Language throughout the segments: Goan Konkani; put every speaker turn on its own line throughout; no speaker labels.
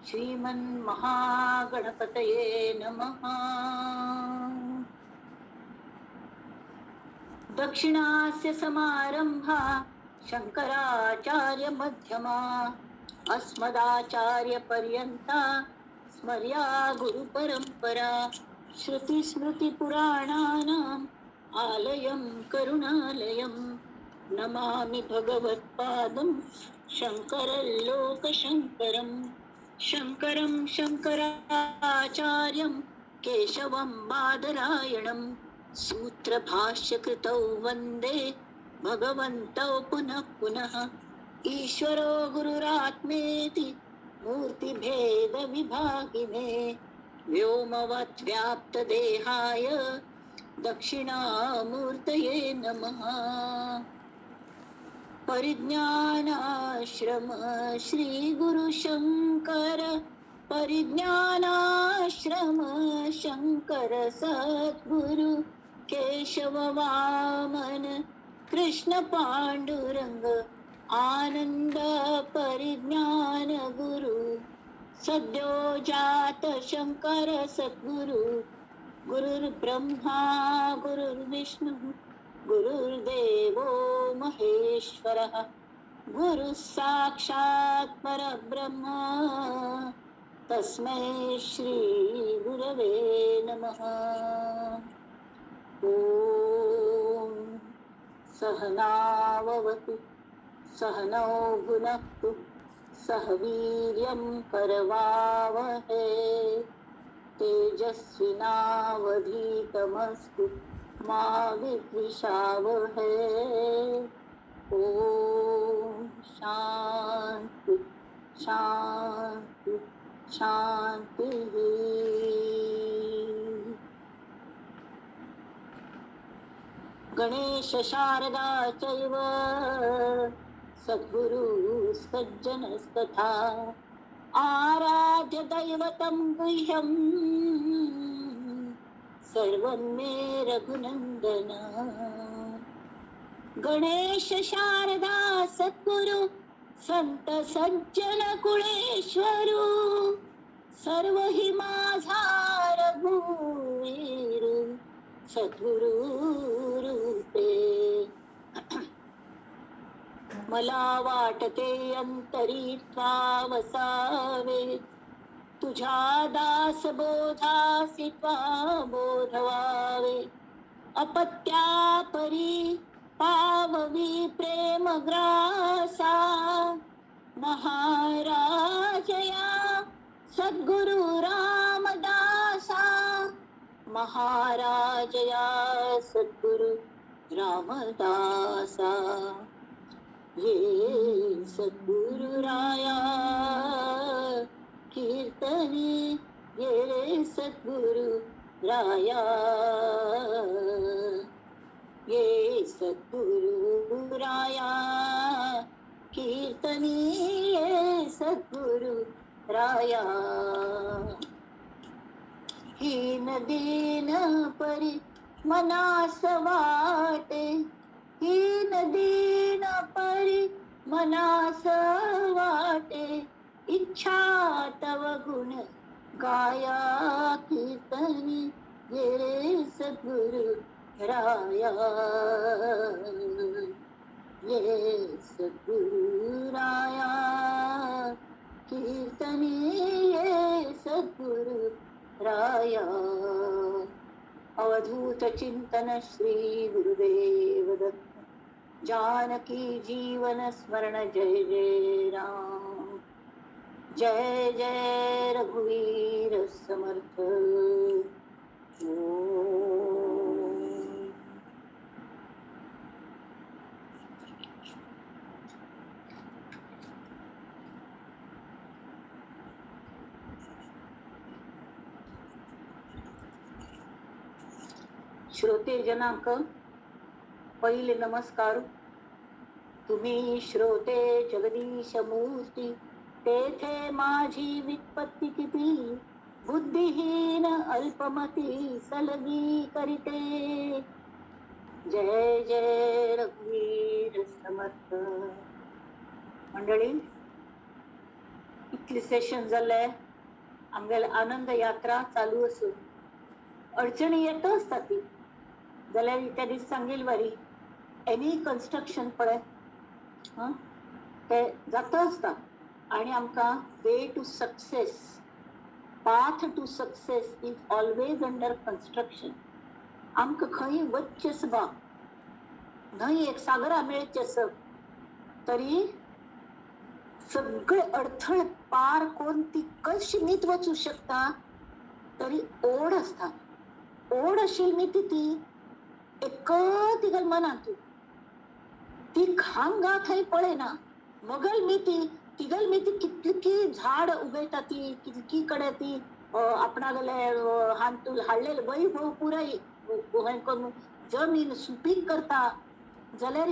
श्रीमन्महागणपतये नमः. दक्षिणास्य समारंभा शंकराचार्य मध्यमा अस्मदाचार्य पर्यंता स्मर्या गुरुपरंपरा. श्रुतिस्मृतिपुराणानाम् आलयं करुणालयं नमामि भगवत्पादं शंकरं लोकशंकरं. शंकरं शंकराचार्यं केशवं बादरायणं सूत्रभाष्यकृतौ वंदे भगवन्तौ पुनः पुनः. ईश्वरो गुरुरात्मेति मूर्तिभेद विभागिने व्योमवत् व्याप्तदेहाय दक्षिणामूर्तये नमः. परिज्ञानाश्रम श्री गुरु शंकर परिज्ञानाश्रम शंकर सद्गुरु केशव वामन कृष्ण पांडुरंग आनंद परिज्ञान गुरु सद्यो जात शंकर सद्गुरु. गुरुर्ब्रह्मा गुरुर्विष्णु गुरुर्देवो महेश्वरः गुरुः साक्षात् परब्रह्म तस्मै श्री गुरवे नमः. ॐ सहनाववतु सहनौ भुनक्तु सह वीर्यं करवावहै तेजस्विनावधीतमस्तु मा विद्विषावहै. ॐ शांति शांति शांति. गणेश शारदा चैव सद्गुरु सज्जनस्तथा आराध्य दैवतं गुह्यं सर्वं मे रघुनंदन. गणेश शारदा सद्गुरु संत सज्जन कुळेश्वरू सर्व हि माझा रघुवीर सद्गुरु रूपे. मला वाटते अंतरी त्वा वसावे तुझ्या दास बोधासी त्वा बोधवावे. अपत्या परी पाववी प्रेम ग्रासा महाराजया सद्गुरु रामदासा. महाराजया सद्गुरु रामदासा. ये सद्गुरु राया कीर्तनी ये सद्गुरु राया. ये सद्गुरु राया कीर्तनी ये सद्गुरु राया. हीन दीन परी मनास वाटे हीन दीन परी मनास वाटे. इच्छा तव गुण गाया कीर्तनी ये सद्गुरु राया. ये सद्गुरु राया कीर्तनी ये सद्गुरु राया. अवधूत चिंतन श्री गुरुदेव दत्त. जानकी जीवन स्मरण जय जय राम. जय जय रघुवीर समर्थ. श्रोते जनांक पहिले नमस्कार. तुम्ही श्रोते जगदीश मूर्ती तेथे माझी वित्पत्ती किती. बुद्धिहीन अल्पमती सलगी करीते. जय जय रघुवीर समर्थ. मंडळी, इतले सेशन जाले, आमगेले आनंद यात्रा चालू आसून अडचणी येत आसता ती. जाल्यार त्या दीस सांगील वारी एनी कन्स्ट्रक्शन पळय ते जाता आसता. आनी आमकां way to success, path to success is always under construction. आमकां खंय वच्चें सुद्दां न्हंय एक सागरा मेळचें आसत तरी सगळे अडथळे पार करून ती कशी नीत वचूं शकता, तरी ओड आसता. ओड आशिल्ली नी ती एकच तिगल मनांत ती हांगा थंय पळयना. मगल मिती तिगल मिती कितली झाड उगयता ती, कितकी कडेन ती आपणागेले हातून हाडलेले वैभव पुराय हें करून जमीन सुपीक करता. जाल्यार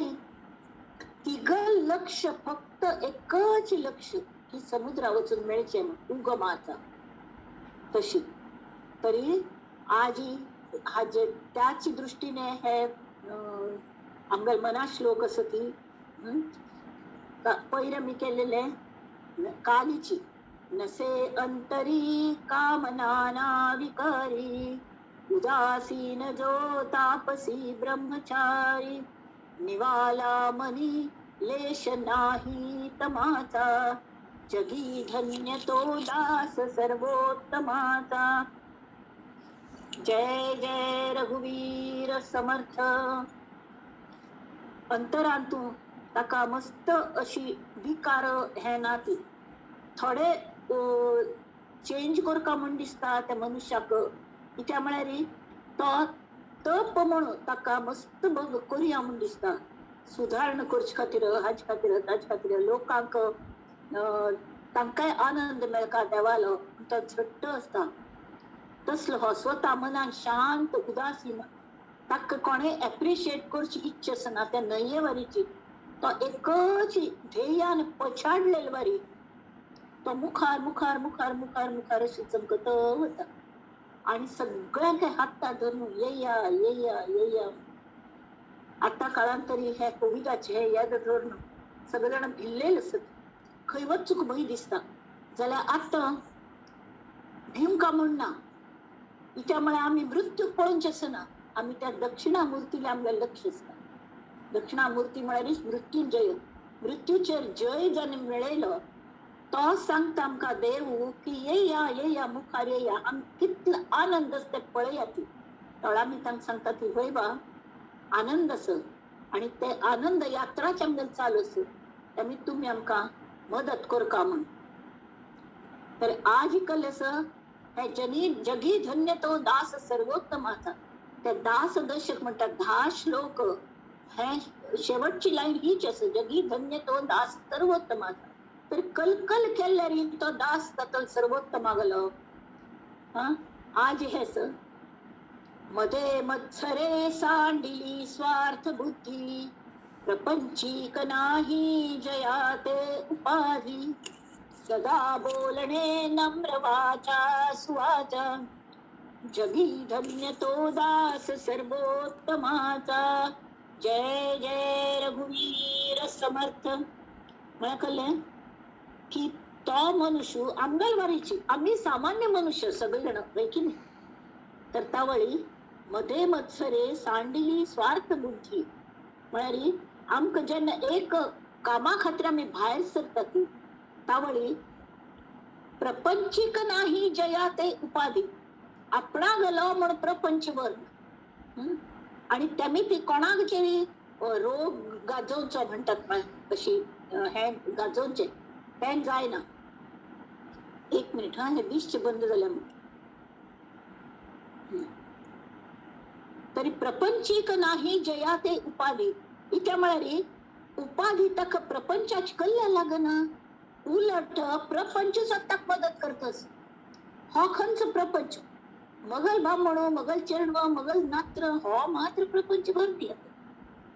तिगल लक्ष फक्त एकच लक्ष की समुद्रा वचून मेळचें उगमाचा. तशी तरी आजी हाजे त्याच दृष्टीने हे आमगेले मना श्लोक आसा ती पयर आमी केलेले कालीची. नसे अंतरी कामना ना विकारी, उदासीन जो तापसी ब्रह्मचारी, निवाला मनी लेश नाही तमाचा, जगी धन्य तो दास सर्वोत्तमाचा. जय जय रघुवीर समर्थ. अंतरांतू ताका मस्त अशी विकार हे ना ती थोडे चेंज करका म्हूण दिसता त्या मनुष्याक. कित्या म्हळ्यार तो तप म्हणून ताका मस्त बग करुया म्हूण दिसता, सुदारणा करचे खातीर, हाजे खातीर ताजे खातीर, लोकांक तांकांय आनंद मेळका देवालो, तो झट्ट आसता. तसलो हो स्वता मनान शांत उदासीन, ताका कोणें एप्रिशिएट करची इच्छा आसना त्या न्हंयेवारीची. तो एकच ध्येयान पछाडलेले वारी तो मुखार मुखार मुखार मुखार मुखार अशी चमकत वता आनी सगळ्यांक हात धरून येया येया येया. आतां काळान तरी हे कोविडाचे हे याद धरून सगळे जाण भिल्लेले आसत, खंय वचूंक भंय दिसता. जाल्यार आतां भिवंका म्हूण ना, कित्या म्हळ्यार आमी मृत्यूक पळोवचें आसना, आमी त्या दक्षिणामूर्तीले आमगेलें लक्ष आसता. दक्षिणामूर्ती म्हळ्यारूच मृत्युंजय. मृत्यूचेर जय जाणें मेळयलो तो सांगता आमकां देव की येया येया मुखार येया, आम कितलो आनंद आसता ते पळया ती. थोडा आमी तांकां सांगता ती वय बा आनंद आस आनी ते आनंद यात्राच आमगेले चालू आस, आमी तुमी आमकां मदत करका म्हूण. तर आज कल आसा हे जनी जगी धन्य तो दास सर्वोत्तमाचा. ते दास दशक म्हणटात 10 श्लोक, हे शेवटची लाईन हीच आसा, जगी धन्य तो दास सर्वोत्तमाचा. तर कलकल केल्यार तो दास जातलो सर्वोत्तमा गेलो. आज हेच मदे मत्सरे सांडिली स्वार्थ बुद्धी, प्रपंचिक नाही जया ते उपाधी, सदा बोलणे नम्र वाचा सुवाचा, जगी धन्य तो दास सर्वोत्तमाचा. जय जय रघुवीर समर्थ. म्हळ्यार कळ्ळें की तो मनुष्य आमगेलवारीची, आमी सामान्य मनुष्य सगळे जाण की नाही. तर तावळी मध्ये मत्सरे सांडिली स्वार्थ बुद्धी म्हळ्यार आमकां जेन्ना एक कामा खातीर आमी भायर सरता ती तावळी प्रपंचिक नाही जया ते उपाधी, आपणा गेलो म्हण प्रपंच वर. आनी तेमी ती कोणाक तरी रोग गाजोवचो म्हणटात अशी हें गाजोवचें तें जायना. एक मिनिट हा, हे दिसचें बंद जालें म्हण. तरी प्रपंचिक नाही जया ते उपाधी, कित्या म्हळ्यार उपाधी ताका प्रपंचाची कल्ल्या लागना, उलट प्रपंच ताका मदत करतस. हो खंयचो प्रपंच, मगल बामणो, मगल चेडवा, मगल नात्र, हो मात्र प्रपंच भरती.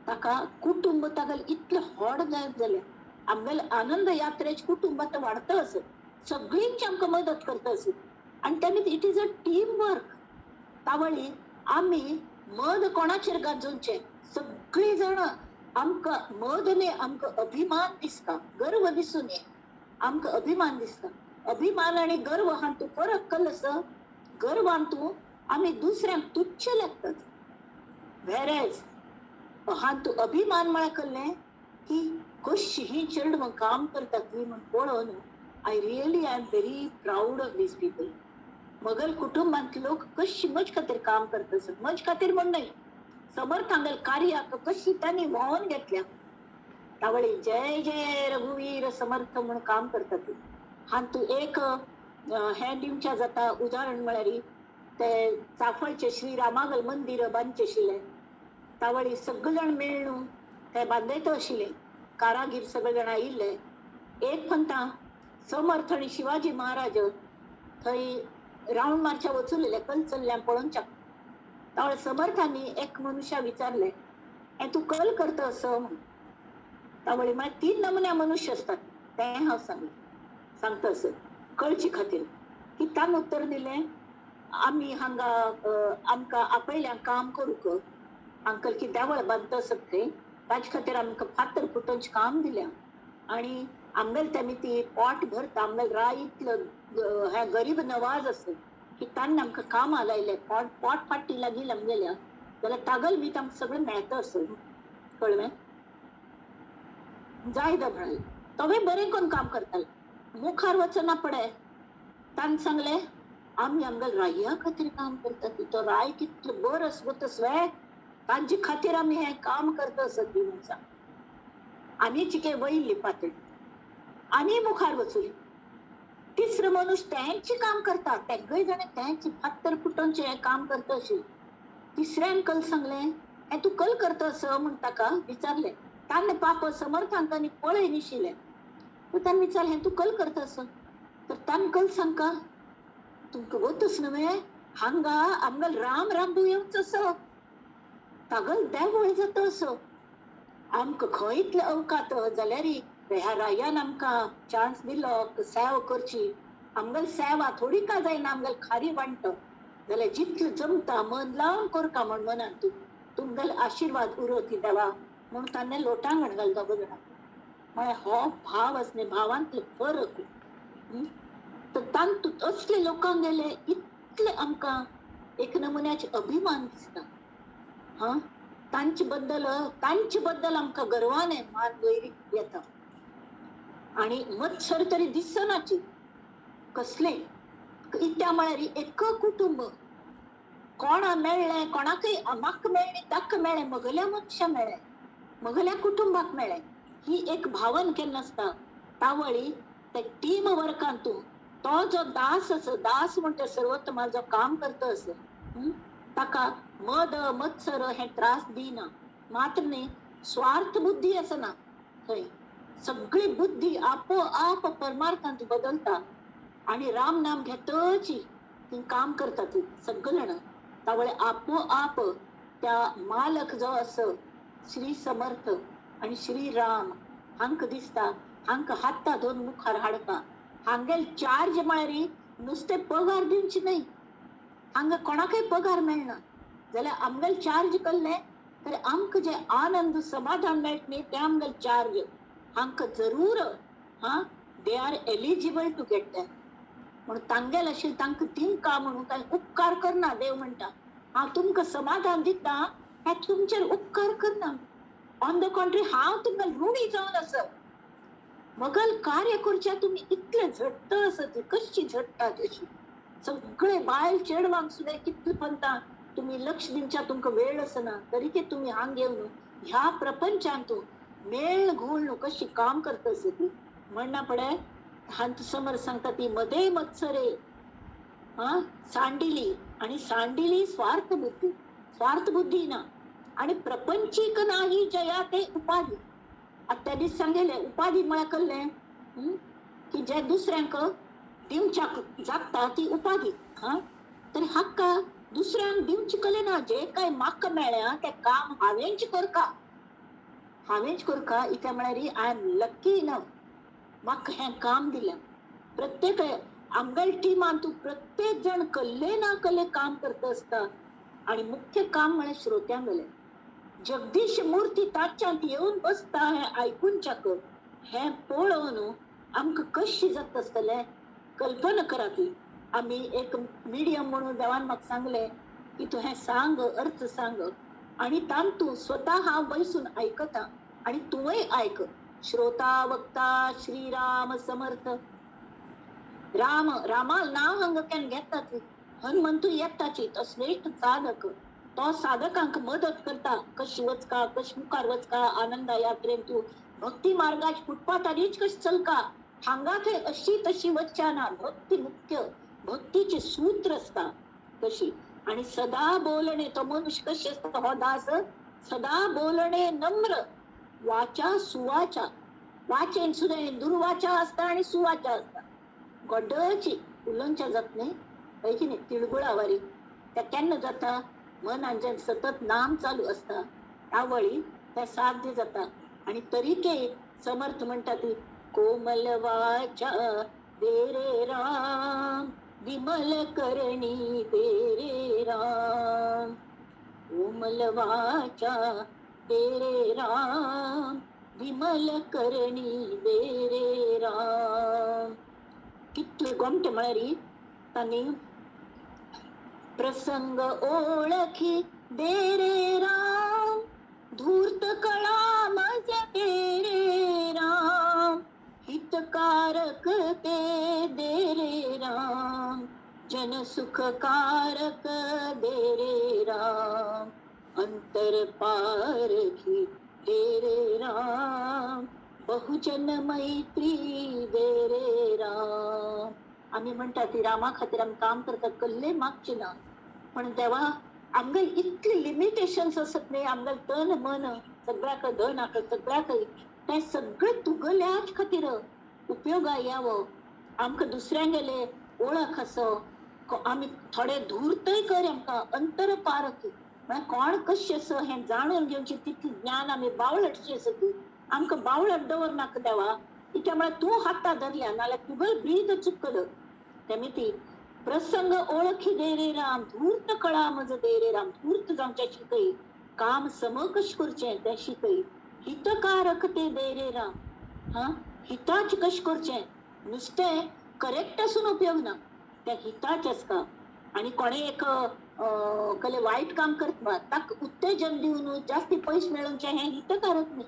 ताका कुटुंब ताका इतलें व्हड जायत जालें. आमगेले आनंद यात्रेचे कुटुंब आतां वाडता आसत, सगळींची आमकां मदत करता आसत. आनी तेन्ना it is a team work. तावळी आमी मद कोणाचेर गाजोवचें, सगळीं जाणां आमकां मद न्ही, आमकां अभिमान दिसता, गर्व दिसूं नये. आमकां अभिमान दिसता. अभिमान आनी गर्व हातूंत फरक कल्लो आसा. गर्वान तूं आमी दुसऱ्यांक तुच्छ लागतात. वेरेज हातूंत अभिमान म्हळ्यार कल्लें की कशी ही चेडवां काम करतात ती म्हण पळोवन I really I am very proud of these people. मगल कुटुंबांत लोक कशी म्हज खातीर काम करता आसत, म्हज खातीर म्हण न्हय, समर्थांगल कार्याक कशी तांणी व्हांवन घेतल्या. तावळी जय जय रघुवीर समर्थ म्हूण काम करतात ती. हातूंत एक हें दिवच्या जाता उदाहरण म्हळ्यार ते चाफळचे श्री रामागल मंदिर बांदचें आशिल्लें. तावळी सगळे जाण मेळ्ळू ते बांदयत आशिल्ले, कारागीर सगळे जाण आयिल्ले. एक म्हणटा समर्थ आनी शिवाजी महाराज थंय रावंड मारच्या वचुलेले कल चल्ल्या पळोवच्या. तावळ समर्थांनी एक मनुष्या विचारले, हें तूं कल करता असो म्हूण. तावळी म्हळ्यार तीन नमुन्या मनुष्य आसतात तें हांव सांगता असं कळचे खातीर. की तांकां उत्तर दिलें, आमी हांगा आमकां आपयल्या काम करूंक, अंकल की देवळ बांदता आसत थंय, ताजे खातीर आमकां फातर फुटोवचें काम दिल्या आनी आमगेले तेमी ती पोट भरता, आमगेले राय इतलो हें गरीब नवाज आसा की तांणी आमकां कामां लायलें, पोट पोट फाटी लागीं आमगेल्या, जाल्यार तागल बी आमकां सगळें मेळटा असो. कळ्ळें? जायदा म्हळें तोवूय बरें करून काम करताले, मुखार वचना पडे. तांणी सांगलें, आमी आमगेले राया खातीर काम करतात, तो राय कितलो बरो आसता तांचे खातीर आमी हें काम करता आसत ती मनशां. आनी चिके वयली पातळी आनी मुखार वचुली. तिसरो मनुष्य तेंचे काम करता, तेगय जाण तेंचे फातर फुटोवचें हें काम करता अशें. तिसऱ्यान कल सांगलें, हें तूं कल करता असो म्हूण ताका विचारलें. ताणें पाप समर्थांक आनी पळय निशिल्लें. तर ताणें विचारलें, हें तूं कल करता असो? तर ताणें कल सांगका, तुमकां वतच न्हय हांगा आमगेलो राम रामभू येवचो असो, तागल देवळ जाता असो, आमकां खंय इतले अवकात जाल्यार ह्या रायान आमकां चान्स दिलो सेवा करची, आमगेली सेवा थोडी का जायना, आमगेली खारी वांट जाल्यार जितलें जमता मन लावन करका म्हण मनान तूं तुमगेले आशिर्वाद उरो ती देवा म्हूण ताणें लोटांगण घाल दोग जाणां. म्हळ्यार हो भाव आसले, भावांतलो फरक. तर तांतूत असले लोकांक गेले इतले आमकां एक नमुन्याचे अभिमान दिसता. हा, तांचे बद्दल तांचे बद्दल आमकां गर्वान मान वयर येता. आनी मत्सर तरी दिसनाची कसले इत्या म्हळ्यार एक कुटुंब कोणा मेळ्ळें, कोणाकय म्हाका मेळ्ळें, ताका मेळ्ळें, मगल्या मनशां मेळ्ळें, मगल्या कुटुंबाक मेळ्ळें, ही एक भावन केन्ना आसता. तावळी ते टीम वर्कांत तो जो दास आसा, दास म्हणटा सर्वोत्तमा जो काम करता आसा, ताका मद मत्सर हे त्रास दिना, मात्र न्ही स्वार्थ बुद्धी आसना थंय, सगळी बुद्धी आपोआप परमार्थांत बदलता आनी राम नाम घेतच ती काम करता ती सगळे जाणां. तावळे आपोआप त्या मालक जो आसा श्री समर्थ आनी श्री राम हांकां दिसता, हांकां हाता दोन मुखार हाडपा. हांगेल चार्ज म्हळ्यार नुस्तें पगार दिवची न्हय, हांगा कोणाकय पगार मेळना जाल्यार आमगेल चार्ज केल्लें तर आमकां जे आनंद समाधान मेळटा न्ही तें आमगेल चार्ज हांकां जरूर. हा, they are eligible to get that. म्हूण तांगेल अशें तांकां दिवका म्हणून कांय उपकार करना. देव म्हणटा हांव तुमकां समाधान दिता, हें तुमचेर उपकार करना, ऑन the कॉन्ट्री हांव तुमकां ऋणी जावन आसा. मगल कार्य करच्या तुमी इतले झडटा आसत, कशी झडटा तशी सगळे बायल चेडवांक सुद्दां कितले पंता तुमी लक्ष दिवच्या तुमकां वेळ आसना, तरी ते तुमी हांग येवन ह्या प्रपंचांत मेळ घोळ कशी काम करता आसत ती म्हणना पडे. हांत समर सांगता ती मदे मत्सरे हा सांडिली, आणि सांडिली स्वार्थ बुद्धी, स्वार्थ बुद्धी ना आणि प्रपंचिक नाही जया ते उपाधी. आता त्या दीस सांगेले उपाधी म्हळ्यार कळ्ळें की जे दुसऱ्यांक दिवच्याक जाता ती उपाधी. हा, तर हाका दुसऱ्यांक दिवची कले ना, जे काय म्हाका मेळ्ळ्या तें काम हांवेंच करका, हांवेंच करका. इतलें म्हळ्यार I am lucky enough, म्हाका हें काम दिलें. प्रत्येक आमगेल टिमान तूं प्रत्येक जण कल्ले ना कल्ले काम करता आसता. आणि मुख्य काम म्हळ्यार श्रोत्यांगेलें. जगदीश मूर्ती ताच्यांत येवन बसता हें आयकुंच्याक, हें पळोवन आमकां कशें जाता आसतलें कल्पना करा. ती आमी एक मिडियम म्हणून देवान म्हाका सांगलें की तूं हें सांग, अर्थ सांग आनी तांतू स्वता हांव बैसून आयकता आनी तुवंय आयक. श्रोता वक्ता श्रीराम समर्थ. राम रामा नांव हांगा केन्ना घेतात, हनुमंतू येताची तो श्रेष्ठ साधक, तो साधकांक मदत करता कशी वचका कशी मुखार वचका आनंदा यात्रेन तूं भक्ती मार्गाच फुटपाथारीच कशी चलका, हांगा थंय अशी तशी वच्च्या ना. भक्ती मुख्य, भक्तीचे सूत्र आसता कशी. आनी सदा बोलणे, तो मनुष्य कशी आसता हो दास, सदा बोलणे नम्र, वाचा सुवाचा. वाचेन सुद्दां दुर्वाचा आसता आनी सुवाचा आसता. गोड्डची उलोवच्या जात न्ही, हय की न्ही, तिळगुळा वारी त्या केन्ना जाता, मनान जेन्ना सतत नाम चालू आसता त्यावळी तें साध्य जाता. आनी तरीके समर्थ म्हणटा ती कोमल वाचा दे रे राम, विमल करणी दे रे राम. कोमल वाचा दे रे राम, विमल करणी दे रे राम. कितले गोमटे म्हळ्यार तांणी प्रसंग ओळखी दे रे राम, धूर्त कळा मज दे रे राम, हितकारक ते दे रे राम, जन सुखकारक दे रे राम, अंतर पारखी दे रे राम, बहुजन मैत्री दे रे राम. आमी म्हणटा ती रामा खातीर आमी काम करतात, कल्ले मागचे ना, पण देवा आमगेर इतले लिमिटेशन्स आसत न्ही, आमगेर तन मन सगळ्याक धन आसा सगळ्याक, तें सगळें तुगल्याच खातीर उपयोगा यावो. आमकां दुसऱ्यांगेले ओळख आसो, आमी थोडे धूर्तय कर आमकां अंतर पारख, म्हळ्यार कोण कशें आसा हें जाणून घेवचें तितलें ज्ञान आमी बावळटचें आसा. ती आमकां बावळट दवर नाका देवा, कित्याक म्हळ्यार तूं हाता धरल्या नाल्यार तुगेलो ब्रीद चुकलो. तेमी प्रसंग ओळखी दे रे राम, धूर्त कळा मज दे रे राम. धूर्त जावचें शिकय, काम सम कशें करचें तें शिकय, हितकारक ते दे रे राम. हा, हिताचें कशें करचें, नुस्तें करेक्ट आसून उपयोग ना, तें हिताचें आसता. आनी कोणें एक कसलें वायट काम करता ताका उत्तेजन दिवन जास्ती पयशे मेळोवचें हें हितकारक न्ही.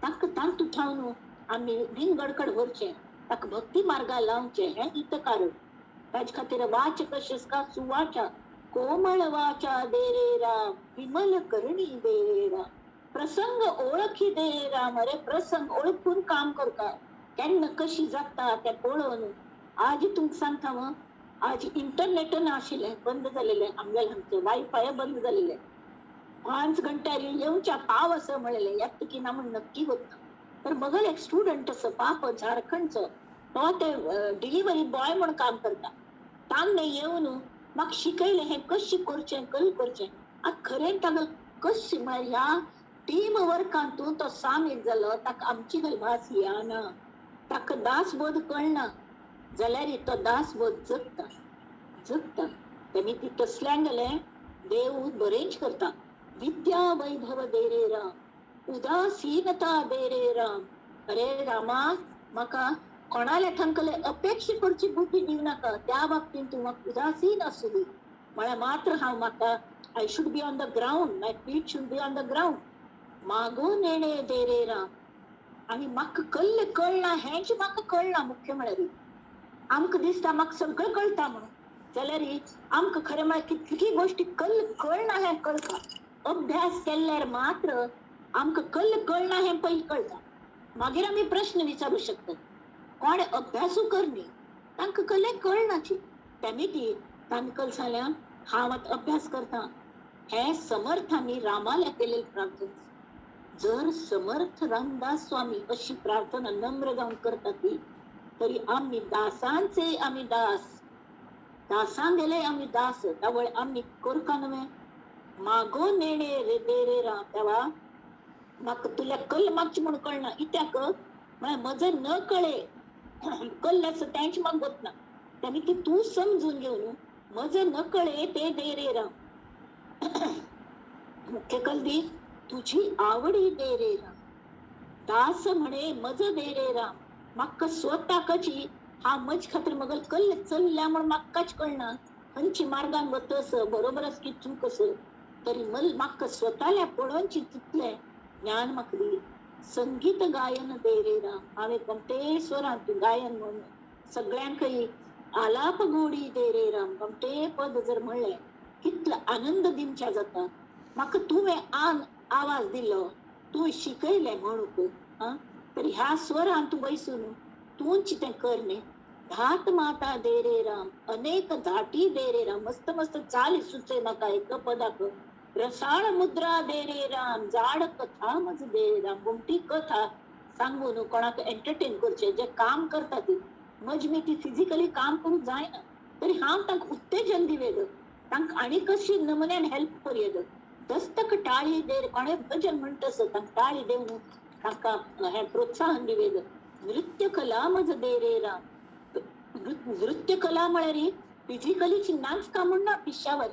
ताका तांतू थावन आमी विंगडकड व्हरचें, ताका भक्ती मार्गाक लावचें हें हितकारक. ताजे खातीर वाच कशें आसता सुवाचा, कोमळ वाचा दे रे राम, विमल करणी दे रे राम, प्रसंग ओळखी दे रे राम. अरे प्रसंग ओळखून काम करता, केन्ना कशी जाता तें पळोवन. आज तुमकां सांगता हांव, आज इंटरनेट नाशिल्लें, बंद जालेलें आमगेलें, हांगचें वायफाय बंद जालेलें. 5 घंट्यार येवच्या पाव आसा म्हणलें, येता की ना म्हण नक्की वता. तर मगल एक स्टुडंट आसा पाप झारखंडचो, तो ते डिलिव्हरी बॉय म्हण काम करता. तांणे येवन म्हाका शिकयलें हें कशें करचें कशें करचें. आतां खरें ताका कशें म्हळ्यार ह्या टीम वर्कांतून तो सामील जालो. ताका आमची भास येना, ताका दासबोध कळना, जाल्यार तो दासबोध जगता जगता. तेमी ती तसल्यांक गेलें देव बरेंच करता. विद्या वैभव दे रे राम, उदासीनता दे रे राम. अरे रामा म्हाका कोणाल्या थांकले अपेक्षा करची बुद्धी दिवं नाका, त्या बाबतींत तूं म्हाका उदासीन आसूं दी. म्हळ्यार मात्र हांव म्हाका I should be on the ground, my feet should be on the ground. मागो नेणे दे रे राम. आनी म्हाका कल्ले कळना हेंच म्हाका कळना. मुख्य म्हळ्यार आमकां दिसता म्हाका सगळें कळटा म्हणून, जाल्यार आमकां खरें म्हळ्यार कितली गोश्टी कल्ल कळना हें कळटा. अभ्यास केल्यार मात्र आमकां कल्ल कळना हें पयलीं कळटा, मागीर आमी प्रश्न विचारू शकतात. कोण अभ्यासू कर न्ही तांकां कल्लें कळनाची. तेमी ती तांकां कल जाल्यार हांव आतां अभ्यास करता. हें समर्थांनी रामाल्या केलेली प्रार्थना. जर समर्थ रामदास स्वामी अशी प्रार्थना नम्र जावन करता ती, तरी आमी दासांचे आमी दास, दासांगेले आमी दास. त्यामुळे आमी करका न्हय मागो नेणे रे दे रे राम. तेवा म्हाका तुल्या कल्ल मागचें म्हूण कळना, कित्याक म्हळ्यार म्हजें न कळे कल्ल आसा तेंच म्हाका गोतना. तेमी ती तूं समजून घेवन म्हजें न कळे ते दे रे राम. मुख्य कल दी तुझी आवडी दे रे राम. दास म्हणे मज दे रे राम, म्हाका स्वताकची हा मज खातीर मगल कल्ल चल्ल्या म्हण म्हाकाच कळना खंयची मार्गान वतस बरोबर आस की चूक आस, तरी मल म्हाका स्वताल्या पळोवन तितलें ज्ञान म्हाका दी. संगीत गायन दे रे राम, हांवें गोमटे स्वरांत गायन म्हणून सगळ्यांकय आलाप गोडी दे रे राम, गोमटे पद जर म्हणलें कितलो आनंद दिवच्या जाता. म्हाका तुवें आन आवाज दिलो, तूं शिकयलें म्हणूंक, आं तर ह्या स्वरान तूं बैसून तूंच तें कर न्ही. धात माता दे रे राम, अनेक धाटी दे रे राम, मस्त मस्त चाली सुचय म्हाका एक पदाक. रसाळ मुद्रा दे रे राम, जाड कथा मज दे रे राम, गोमटी कथा सांगून कोणाक एंटरटेन करचें, जे काम करता ती मज मी ती फिजिकली काम करूंक जायना तरी हांव तांकां उत्तेजन दिवेद, तांकां आनी कशी नमुन्यान हेल्प करूं. दस्तक टाळी दे, कोणे भजन म्हणटस तांकां टाळी दिवन तांकां हें प्रोत्साहन दिवेद. नृत्य कला मज दे रे राम, नृत्य कला म्हळ्यार फिजिकली नाचका म्हण ना पिश्यावर,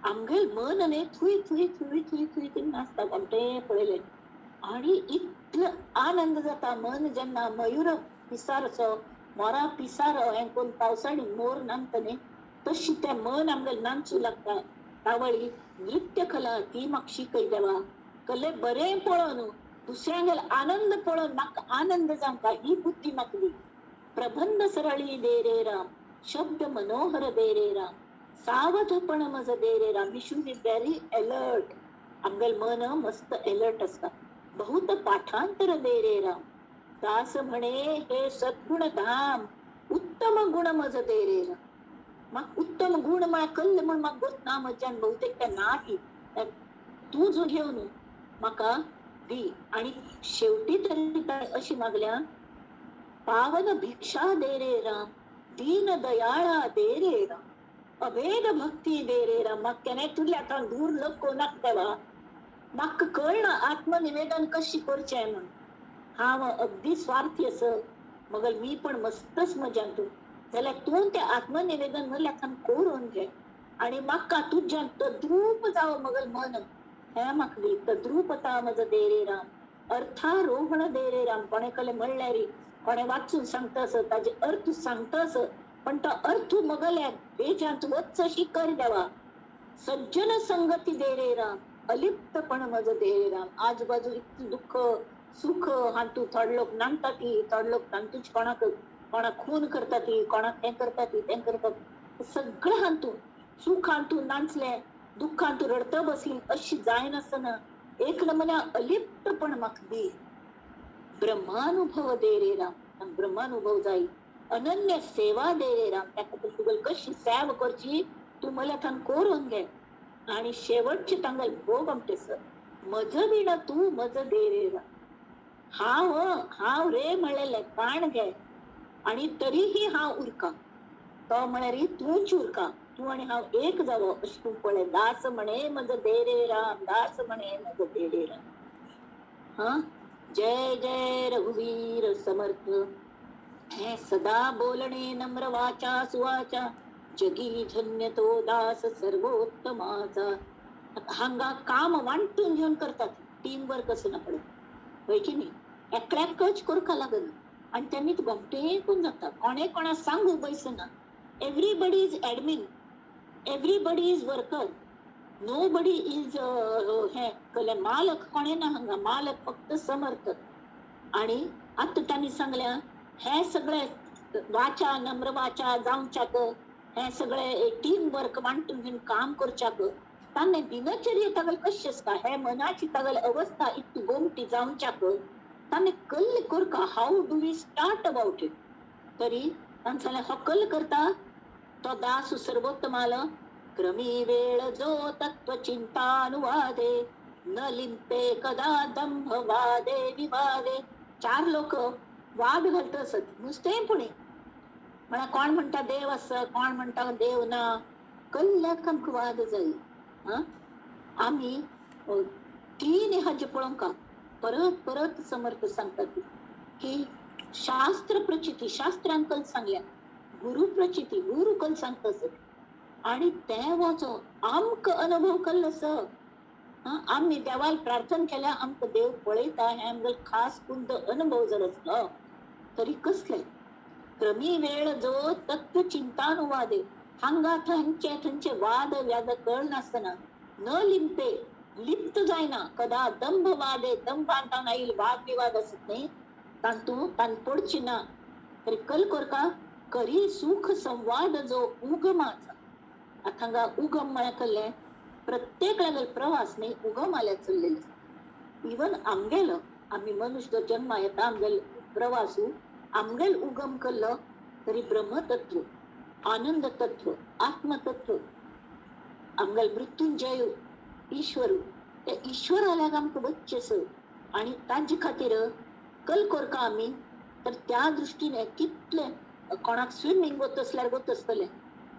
आमगेल मन न्ही थंय थंय थंय थंय थंय थंय नाचता आमचें पळयलें आनी इतलो आनंद जाता. मन जेन्ना मयूर पिसार असो मोरा पिसार हें कोण पावसाळी मोर नाचता न्ही तशी तें मन आमगेल नाचूं लागता. तावळी नृत्य कला ती म्हाका शिकय देवा, कले बरें पळोवन दुसऱ्यांगेल आनंद पळोवन म्हाका आनंद जावंका ही बुद्धी म्हाका दी. प्रबंध सरळी दे रे राम, शब्द मनोहर दे रे राम, सावधपण मज दे रे Ram. We should be very alert, आमगेल मन मस्त अलर्ट आसता. बहुत पाठांतर दे रे राम, दास म्हणे हे सद्गुण धाम, उत्तम गुण मज दे रे राम. म्हाका उत्तम गुण म्हळ्यार कल्ल म्हण म्हाका गोत ना म्हज्यान बहुतेक तें ना ती तूं जो घेवन म्हाका दी. आनी शेवटी तरी अशी मागल्या, पावन भिक्षा दे रे राम, दीन दयाळा दे रे राम, अभेद भक्ती दे रे राम. म्हाका केन्नाय तुजल्या आतां दूर लको नाका देवा, म्हाका कळना आत्मनिवेदन कशी करचें म्हण. हांव अगदी स्वार्थी आस मगल मी पण मस्तच मजान तूं जाल्यार तूं तें आत्मनिवेदन म्हणल्यार करून घे आनी म्हाका तुज्यान तद्रूप जावं मगल मन हें म्हाका दी. तद्रूपता मज दे रे राम, अर्थारोहण दे रे राम. कोणे कले म्हणल्यार कोणे वाचून सांगता आस ताजे अर्थ सांगता आस पण तो अर्थ मगल्या बेजांत वच अशी कर देवा. सज्जन संगती दे रे राम, अलिप्तपण मज दे रे राम. आजूबाजू इतकी दुःख सुख हातूंत थोडे लोक नांदता ती, थोडे लोक तांतूच कोणाक कोणाक खून करता ती, कोणाक हें करता ती तें करता, सगळें हातूंत सुख हातूंत नाचलें दुःखांत रडत बसली अशी जायनासतना एक नमुन्या अलिप्तपण म्हाका दी. ब्रह्मानुभव दे रे राम, ब्रह्मानुभव जाय. अनन्य सेवा दे रे राम, त्या खातीर तुगेली कशी सेवा करची तूं मला थंय करून घे. आनी शेवटचे तांगेल भोग आमचे सर मज विण तूं मज दे रे राम. हांव हांव रे म्हणलेलें काण घे आनी तरीही हांव उरका, तो म्हळ्यार तूंच उरका, तूं आनी हांव एक जावो अशें तूं पळय. दास म्हणे मज दे रे राम, दास म्हणे मज दे रे राम. हा जय जय रघुवीर समर्थ. हे सदा बोलणे नम्र वाचा सुवाचा, जगी धन्य तो दास सर्वोत्तमाचा. हांगा काम वांटून घेवन करतात, टीम वर्क असं ना पडत हय की न्ही, एकल्याकच करपा लागना आनी तेन्ना गोमटेकून जाता. कोणे कोणाक सांगू बैसना. Everybody is admin, everybody is worker, nobody is हें कले मालक कोणे ना हांगा, मालक फक्त समर्थ. आनी आतां तांणी सांगल्या हे सगळे वाचा नम्र वाचा जावच्याक हे सगळे टीम वर्क वांटून घेवन काम करच्याक तांणे दिनचर्या तागेले कशी आसता, हे मनाची तागेली अवस्था इतकी गोमटी जावच्याक ताणें कल्ल करका. How do we start about it. तरी ताणें सांगलें हो कल्ल करता तो दास सर्वोत्तमाल. क्रमी वेळ जो तत्व चिंतानुवादे, न लिंपे कदा दंभ वादे विवादे. चार लोक वाद घालत असत नुसतें पुणे म्हळ्यार कोण म्हणटा देव आसा, कोण म्हणटा देव ना, कल्ल्याक आमकां वाद जाय. आं आमी तीन हाजे पळोवंक परत परत समर्थ सांगतात की शास्त्र प्रचिती, शास्त्रान कल सांगल्या, गुरु प्रचिती, गुरु कल सांगता आसत आनी देवाचो आमकां अनुभव कल्लो आसा. आमी देवाक प्रार्थना केल्या आमकां देव पळयता हें आमकां खास कुंद अनुभव जर आसलो तरी कसले क्रमी वेळ जो तत्व चिंतानुवादे हांगा थंयचे थंयचे वाद व्याद कळ नासतना न लिंपे लिप्त जायना कदा दंभ वादे दंभान आईल वाद विवाद असत न्ही तांतू तान पडची ना तरी कल कोरका करी सुख संवाद जो उगमाचा. आता हांगा उगम म्हळ्यार कसलें प्रत्येक लागल प्रवास न्ही उगम आल्या चल्लेले. इवन आमगेलो आमी मनुष्य जन्मा येता आमगेलो प्रवासू आमगेल उगम केल्लो तरी ब्रह्मतत्व आनंद तत्व आत्मतत्व आमगेल मृत्युंजय ईश्वर ते ईश्वराल्याक आमकां वच्चें आनी तांचे खातीर कल कोरका आमी. तर त्या दृश्टीने कितले कोणाक स्विमींग वत आसल्यार वत आसतलें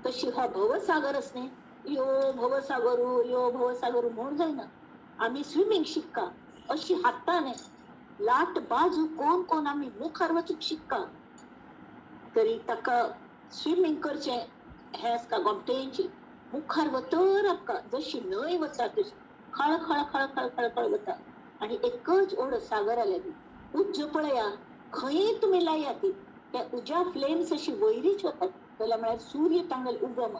तशी हो भवसागर आस न्ही यो भवसागरू यो भवसागरू म्हूण जायना आमी स्विमींग शिक्का अशी हाताने लाट बाजू कोण कोण आमी मुखार वचूंक शिक्का तरी ताका स्विमींग करचें हें आसता गोमटेंची मुखार वतर आमकां जशी न्हंय वता तशी खळ खळ खळ खळ खळ खळ वता आनी एकच ओड सागराल्या ती उज्जो पळया खंय तुमी लाया ती त्या उज्या फ्लेम्स अशी वयरीच वतात जाल्यार म्हळ्यार सूर्य तांगेल उगम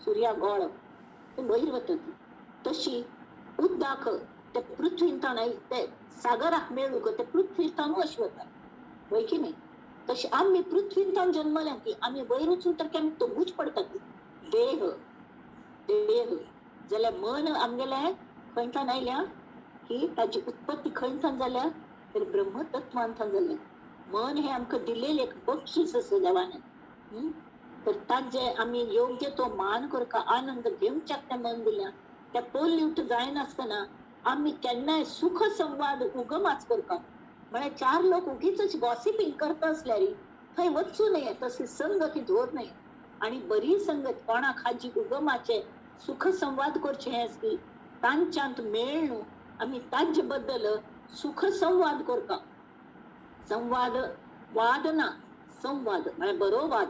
सुर्या गोळ ते वयर वता ती तशी उद्दाक ते पृथ्वीन ताण ते सागराक मेळूंक ते पृथ्वीर ताणू अशी वता वय की न्ही. तशी आमी पृथ्वीन ताण जन्मल्या की आमी वयर वचून तर आमी तोगूच पडटा ती देह देह जाल्यार मन आमगेलें खंयच्यान आयल्या की ताजी उत्पत्ती खंयच्यान जाल्या तर ब्रह्मतत्वांतल्यान जाल्या. मन हें आमकां दिलेलें एक बक्षीस आसा देवान. तर ताजे आमी योग्य तो मान करका आनंद घेवच्याक तें मन दिल्या त्या पोल्यूट जायनासतना आमी केन्नाय सुख संवाद उगमाच करका. म्हळ्यार चार लोक उगीच गॉसिपींग करता आसल्यार थंय वचूं नये तशी संगती दवर नये आनी बरी संगत कोणाक हाजी उगमाचे सुख संवाद करचे हें आसती तांच्यांत मेळ्ळू आमी तांचे बद्दल सुख संवाद करका. संवाद वाद ना संवाद म्हळ्यार बरो वाद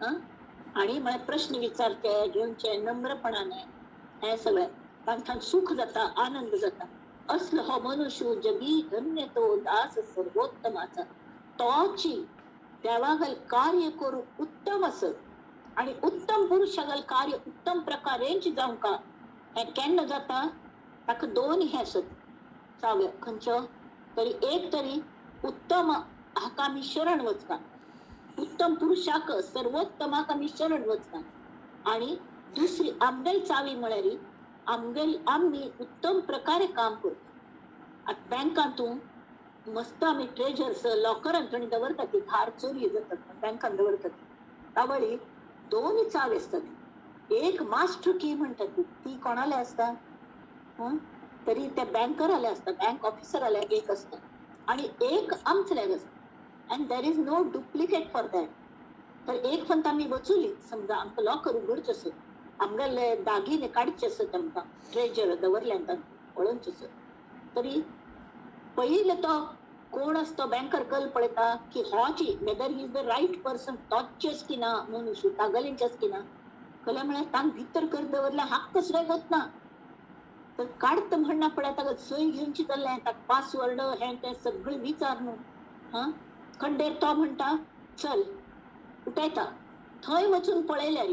आनी म्हळ्यार प्रश्न विचारचे घेवचे नम्रपणाने हें सगळें तांकां सुख जाता आनंद जाता. असलो हो मनुष्य जगी धन्य तो दास सर्वोत्तमाचा तोची देवागल कार्य करूंक उत्तम आसत आनी उत्तम पुरुषागल कार्य उत्तम प्रकारेंच जावंक हें केन्ना जाता ताका दोन हें आसत चाव्यो खंयचो तरी एक तरी उत्तम हाका आमी शरण वचका उत्तम पुरुषाक सर्वोत्तमाक आमी शरण वचका आनी दुसरी आमगेल चावी म्हळ्यार आमगेल आमी उत्तम प्रकारे काम करता. आतां बँकांतून मस्त आमी ट्रेजर्स लॉकरान थंय दवरतात ती घार चोरी जातात बँकान दवरतात तावळी दोन चावी आसतात एक मास्टर की म्हणटात ती कोणाले आसता तरी त्या बँकराले आसता बँक ऑफिसराले एक आसता आनी एक आमचेल्याक आसता and there is no duplicate for that. तर एक फक्त आमी वचुली समजा आमकां लॉकर उगडचें आसत आमगेले दागिने काडचे आसत आमकां ट्रेजर दवरल्यान तांकां पळोवचें आसत तरी पयले तो कोण आसतो बँकर कल पळयता की होची whether he is the right person तोचेच की ना मनुष्य तागेलेंचेच की ना कल्या म्हळ्यार तांक भितर कर दवरल्या हाक कसले वतना तर काडत म्हणना पळय ताका सय घेवची जाल्यार ताका पासवर्ड हें तें सगळें विचार न्हू. हां खंडेर तो म्हणटा चल उठयता थंय वचून पळयल्यार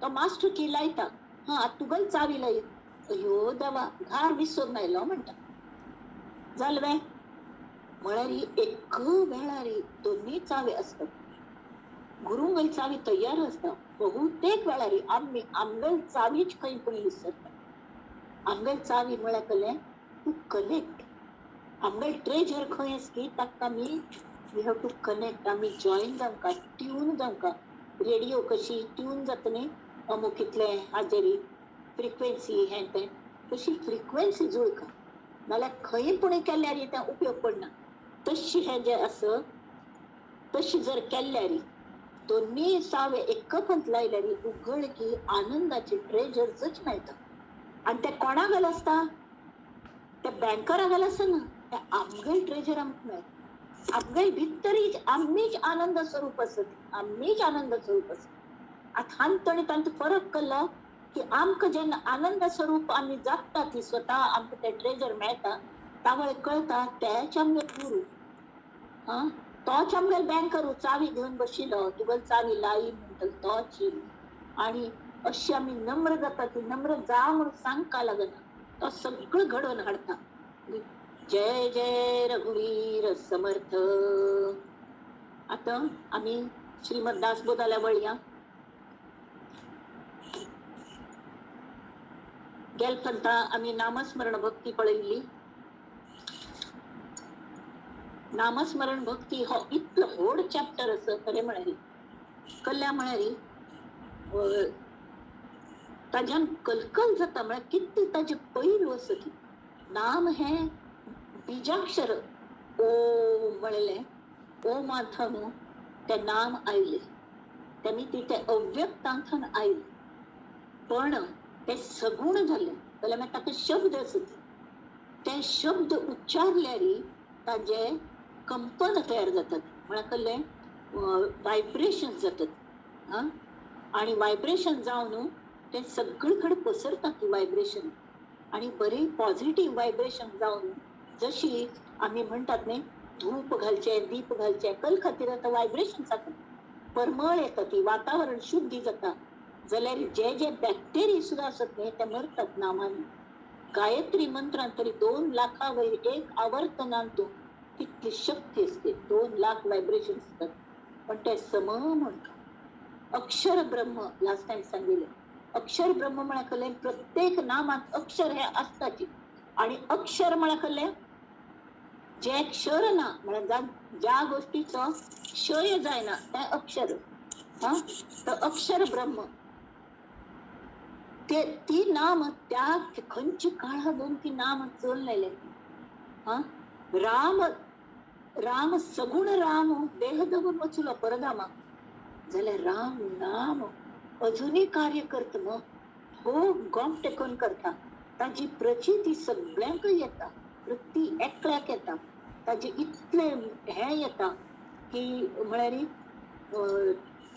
तो मास्टर की लायता हां आतां तुगेली चावी लाय अयो देवा घार विसरून आयलो म्हणटा जालें वे म्हळ्यार एक वेळार दोनूय चावी आसतात गुरुंगल चावी तयार आसता बहुतेक वेळार आमी आमगेल चावीच खंय पूण विसरता. आमगेल चावी म्हळ्यार कसलें टू कनेक्ट आमगेल ट्रेजर खंय आसता ताका आमी we have to connect आमी जॉईन जावंका ट्यून जावंका. रेडियो कशी ट्यून जाता न्ही अमूक इतलें हाजेरी फ्रिक्वेन्सी हें तें तशी फ्रिक्वेन्सी जुळका नाल्यार खंय पूण केल्यार तें उपयोग पडना. तशी हें जें आसा तशी जर केल्यार दोनूय सावे एकपंत लायल्यार उगड की आनंदाचे ट्रेजर्सच मेळटा. आनी ते कोणा घाल आसता ते बँकरा घाल आसना ते आमगेल ट्रेजर आमकां मेळटा. आमगेल भितरीच आमीच आनंद स्वरूप आसत आमीच आनंद स्वरूप आसत. आतां हांतणी तांचो फरक केलो की आमकां जेन्ना आनंद स्वरूप आमी जागता ती स्वता आमकां ते ट्रेजर मेळटा तावळ कळटा तेच आमगे गुरू. हां तोच आमगेले बँकर चावी घेवन बशिल्लो, तुगेली चावी लाई म्हणटलो तोच. आणि अशी आमी नम्र जाता, ती नम्र जा म्हणून सांगका लागना, तो सगळं घडोवन हाडटा. जय जय रघुवीर समर्थ. आतां आमी श्रीमद दासबोधाल्या वळया. गेल पंता आमी नामस्मरण भक्ती पळयली. नामस्मरण भक्ती हो इतलो व्हड चॅप्टर आसा खरें म्हळ्यार. कल्ल्या म्हळ्यार ताज्यान कलकल जाता, म्हळ्यार कितले ताजे पैलू आसा. ती नाम हें बीजाक्षर ओम म्हणलें, ओमांथान तें नाम आयलें, तेमी ते अव्यक्तांथान आयलें, पण ते सगुण जालें जाल्यार मागीर ताका शब्द आसा. ते शब्द उच्चारल्यार ताजे कंपन तयार जातात, म्हळ्यार कसलें वायब्रेशन जातात. आं, आनी वायब्रेशन जावन ते सगळे कडेन पसरतात ती वायब्रेशन, आनी बरी पॉझिटिव्ह वायब्रेशन जावन जशी आमी म्हणटात न्ही धूप घालचे दीप घालचे कल खातीर आतां वायब्रेशन जाता, परमळ येता, ती वातावरण शुद्धी जाता. जाल्यार जे जे बॅक्टेरिया सुद्दां आसत न्ही ते मरतात नामांनी. गायत्री मंत्रान तरी 2 लाखा वयर एक आवर्तनान तो तितली शक्ती असते, 2 लाख वायब्रेशन आसतात. पण ते सम म्हणटा अक्षर ब्रह्म. लास्ट टायम सांगिल्लें अक्षर ब्रह्म म्हळ्यार कसलें, प्रत्येक नामांत अक्षर हे आसताची. आणि अक्षर म्हळ्यार कसलें, जे क्षर ना म्हळ्यार ज्या गोष्टीचो क्षय जायना तें अक्षर. हा, तर अक्षर ब्रह्म ते ती नाम त्या खंयच्या काळा दोन ती नाम चललेले. हा, राम राम सगुण राम देह दवरून वचलो परधामा, जाल्यार राम नाम अजुनूय कार्य करता. मग हो गोम टेकून करता, ताजी प्रचिती सगळ्यांकय येता, प्रती एकल्याक येता, ताजे इतले हें येता की म्हळ्यार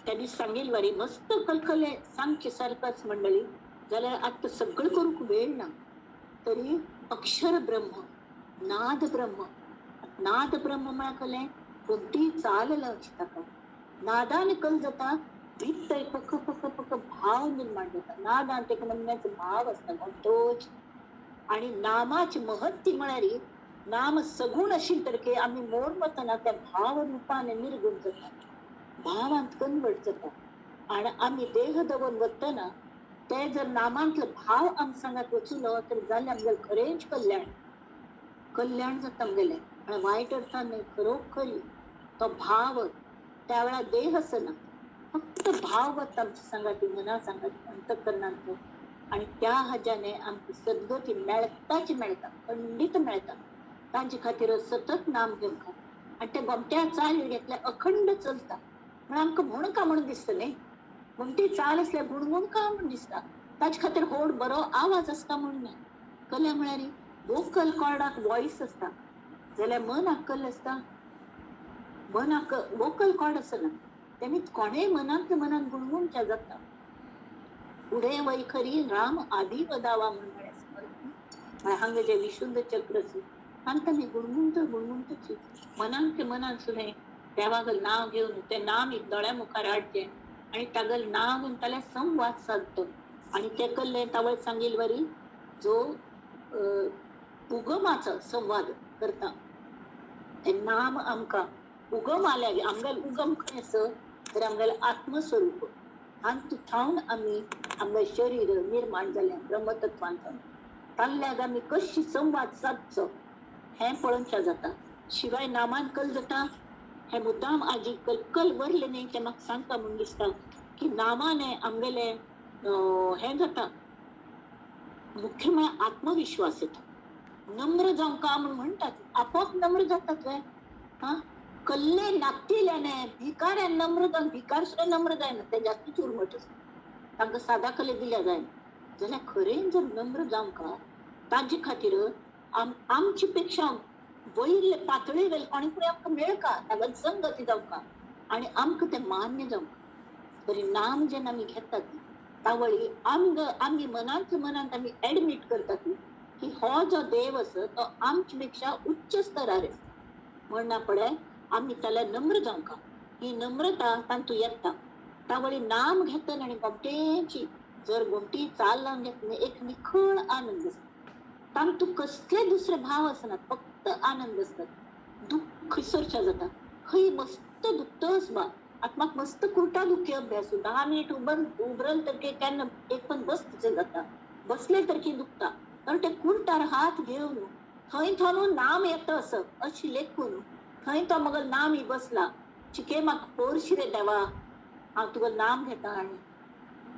त्यांनी सांगील वारी मस्त कलकले सांगचे सारकाच मंडळी. जाल्यार आतां सगळें करूंक वेळ ना, तरी अक्षर ब्रह्म नाद ब्रह्म. नाद ब्रह्म म्हळ्यार कसलें, कोणतीय चाल लावची ताका, नादान कल जाता, भितर पक पक पक भाव निर्माण जाता. नादान तेका नमन्याचो भाव आसता गोमटोच. आनी नामाची महत्ती म्हळ्यार नाम सगुण आशिल्ले तरीके आमी मोड वतना त्या भाव रुपान निर्गुण जाता, भावांत कन्वर्ट जाता. आनी आमी देह दवरून वतना ते जर नामांतलो भाव आम सांगात वचुलो तर जालें आमगेलें खरेंच कल्याण, कल्याण जाता आमगेलें. आनी वायट अर्थान न्हय, खरोखरी तो भाव त्या वेळार देह आसना, फक्त भाव वता आमच्या सांगाती, मना सांगाती, अंतकरणांत. आनी त्या हाज्याने आमकां सद्गती मेळटाच मेळटा, खंडीत मेळटा. तांचे खातीर सतत नाम घेवंक आनी ते गोमट्या चाल घेतल्या अखंड चलता. म्हण आमकां म्हूण का म्हणून दिसता न्ही, म्हण ती चाल आसल्यार गुणगुण का म्हूण दिसता. ताचे खातीर व्हड बरो आवाज आसता म्हूण न्ही. कल्या म्हळ्यार वोकल कॉर्डाक वॉयस आसता, जाल्यार मनाक कल आसता, मनाक वोकल कॉर्ड आसना, तेमी कोणेय मनांतल्या मनान गुणगुणच्या जाता. फुडें वैखरी राम आदी वदावा म्हूण म्हळ्यार हांगा जें विशुद्ध चक्र आसा हांगा आमी गुणगुणत गुणगुणतच मनांतल्या मनान सुद्दां देवागल नांव घेवन तें नाम एक दोळ्या मुखार हाडचें आनी तागल नांव घेवन ताल्या संवाद सादतो. आनी तें कल्लें तावळ सांगील वरी जो उगमाचो संवाद करता तें नाम आमकां उगम आल्या. आमगेलो उगम खंय आसा तर आमगेलें आत्मस्वरूप. हातूंत थावन आमी आमगेलें शरीर निर्माण जालें ब्रह्मतत्वान थावन. ताल्ल्याक आमी कशी संवाद सादचो हें पळोवचें जाता. शिवाय नामान कल जाता हें मुद्दाम आजी कलकल वरलें न्ही तें म्हाका सांगता म्हूण दिसता की नामाने आमगेलें हें जाता. मुख्य म्हळ्यार आत्मविश्वास येता. नम्र जावंक म्हूण म्हणटात, आपोआप नम्र जातात वे. हा, कल्ले नाकटिल्याने भिकाऱ्यान नम्र जावन भिकार सुद्दां नम्र जायना, ते जास्तीच उर्मट आसता, तांकां सादा कले दिल्या जायना. जाल्यार खरें जर नम्र जावंक ताजे खातीर आमचे पेक्षा वयले पातळी वयले कोणी फुडें आमकां मेळका, ताका संगती जावंक आनी आमकां तें मान्य जावंक. तरी नाम जेन्ना आमी घेतात तावळी आमी मनांतल्या मनांत आमी एडमीट करतात की हो जो देव आसा तो आमचे पेक्षा उच्च स्तरार आसा. म्हणना पडे आमी त्याला नम्र जावंका. ही नम्रता तांतू येता. तावळी नाम घेतन आनी गोमटेची जर गोमटी चाल लावन घेतली एक निखळ आनंद आसता. तांतू कसले दुसरे भाव आसनात, फक्त आनंद आसतात. दुःख खंयसरच्या जाता, खंय मस्त दुखतच बा, आत्माक मस्त कुर्टा दुखी अभ्यासू 10 मिनिट उबरल तर केन्ना एक पण बस तुझे जाता, बसले तर की दुखता. तर ते कुर्टार हात घेवन थंय थावन नाम येता असं अशी लेखून थंय तो मग नाम ही बसला. चिके म्हाका पोरशी रे देवा, हांव तुका नाम घेता आनी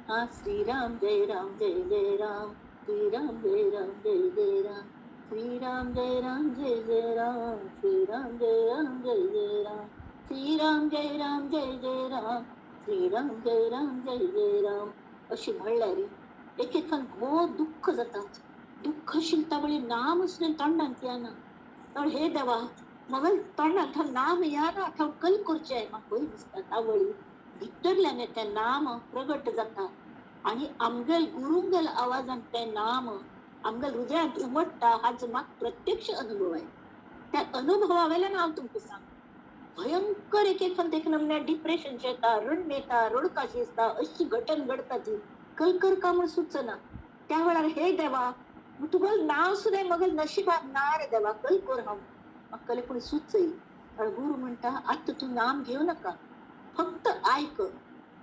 हा श्रीराम जय राम जय जय राम, श्रीराम जय राम जय जय राम, श्रीराम जय राम जय जय राम, श्रीराम जय राम जय जय राम, श्रीराम जय राम जय जय राम, श्रीराम जय राम जय जय राम अशी म्हणल्यार एक एकान भोव दुःख जाता. दुःखशीलता वळी नाम सुद्दां तोंडांत येना. तर हे देवा मग तोंडांत नाम येना, हांव कल करचें म्हाका भंय दिसता. तावळी भितरल्यान तें नाम प्रगट जाता आनी आमगेल गुरुंगेल आवाजान तें नाम आमगेल हृदयांत उमट्टा. हाचो म्हाका प्रत्यक्ष अनुभव आहे. त्या अनुभवा वेल्यान हांव तुमकां सांग, भयंकर एक एक देखून म्हळ्यार डिप्रेशन येता, रडणें येता, रडकाशी दिसता, अशी घटन घडता ती कलकर का म्हूण सुचना. त्या वेळार हे देवा तुगेलें नांव सुद्दां मगेल नशिबाक ना रे देवा, कल कर हांव म्हाका कले पूण सुचय. गुरू म्हणटा आतां तूं नाम घेवं नाका, फक्त आयक,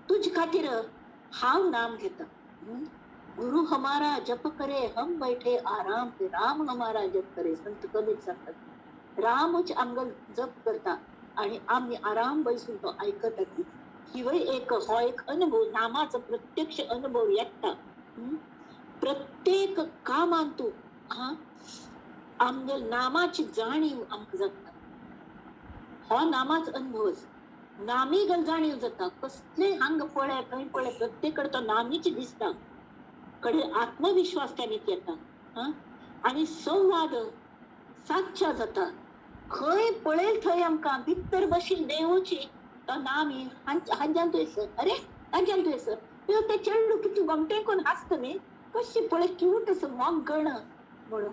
तुजे खातीर हांव नाम घेता. गुरु हमारा जप करे हम बैठे आराम पे, राम हमारा जप करे. संत कबीर सांगतात रामच आमगेल जप करता आणि आमी आराम बैसून तो आयकता. हिवय एक हो एक अनुभव, नामाचो प्रत्यक्ष अनुभव येता. प्रत्येक कामान तूं हा आमगेल नामाची जाणीव आमकां जाता. हो नामाचो अनुभव आसा. नामी गल जाणीव जाता. कसले हांगा पळय थंय पळय प्रत्येक कडेन तो नामीची दिसता. कडे आत्मविश्वास त्यानी येता आनी संवाद सातच्या जाता. खंय पळयल थंय आमकां भितर बशीन देवची तो नामी हांच्यान तूं येसर, अरे हांच्यान तूं येसर, ते चेडू कितू गोमटे कोण हांसता न्ही, कशी पळय क्यूट असो मोगण म्हणून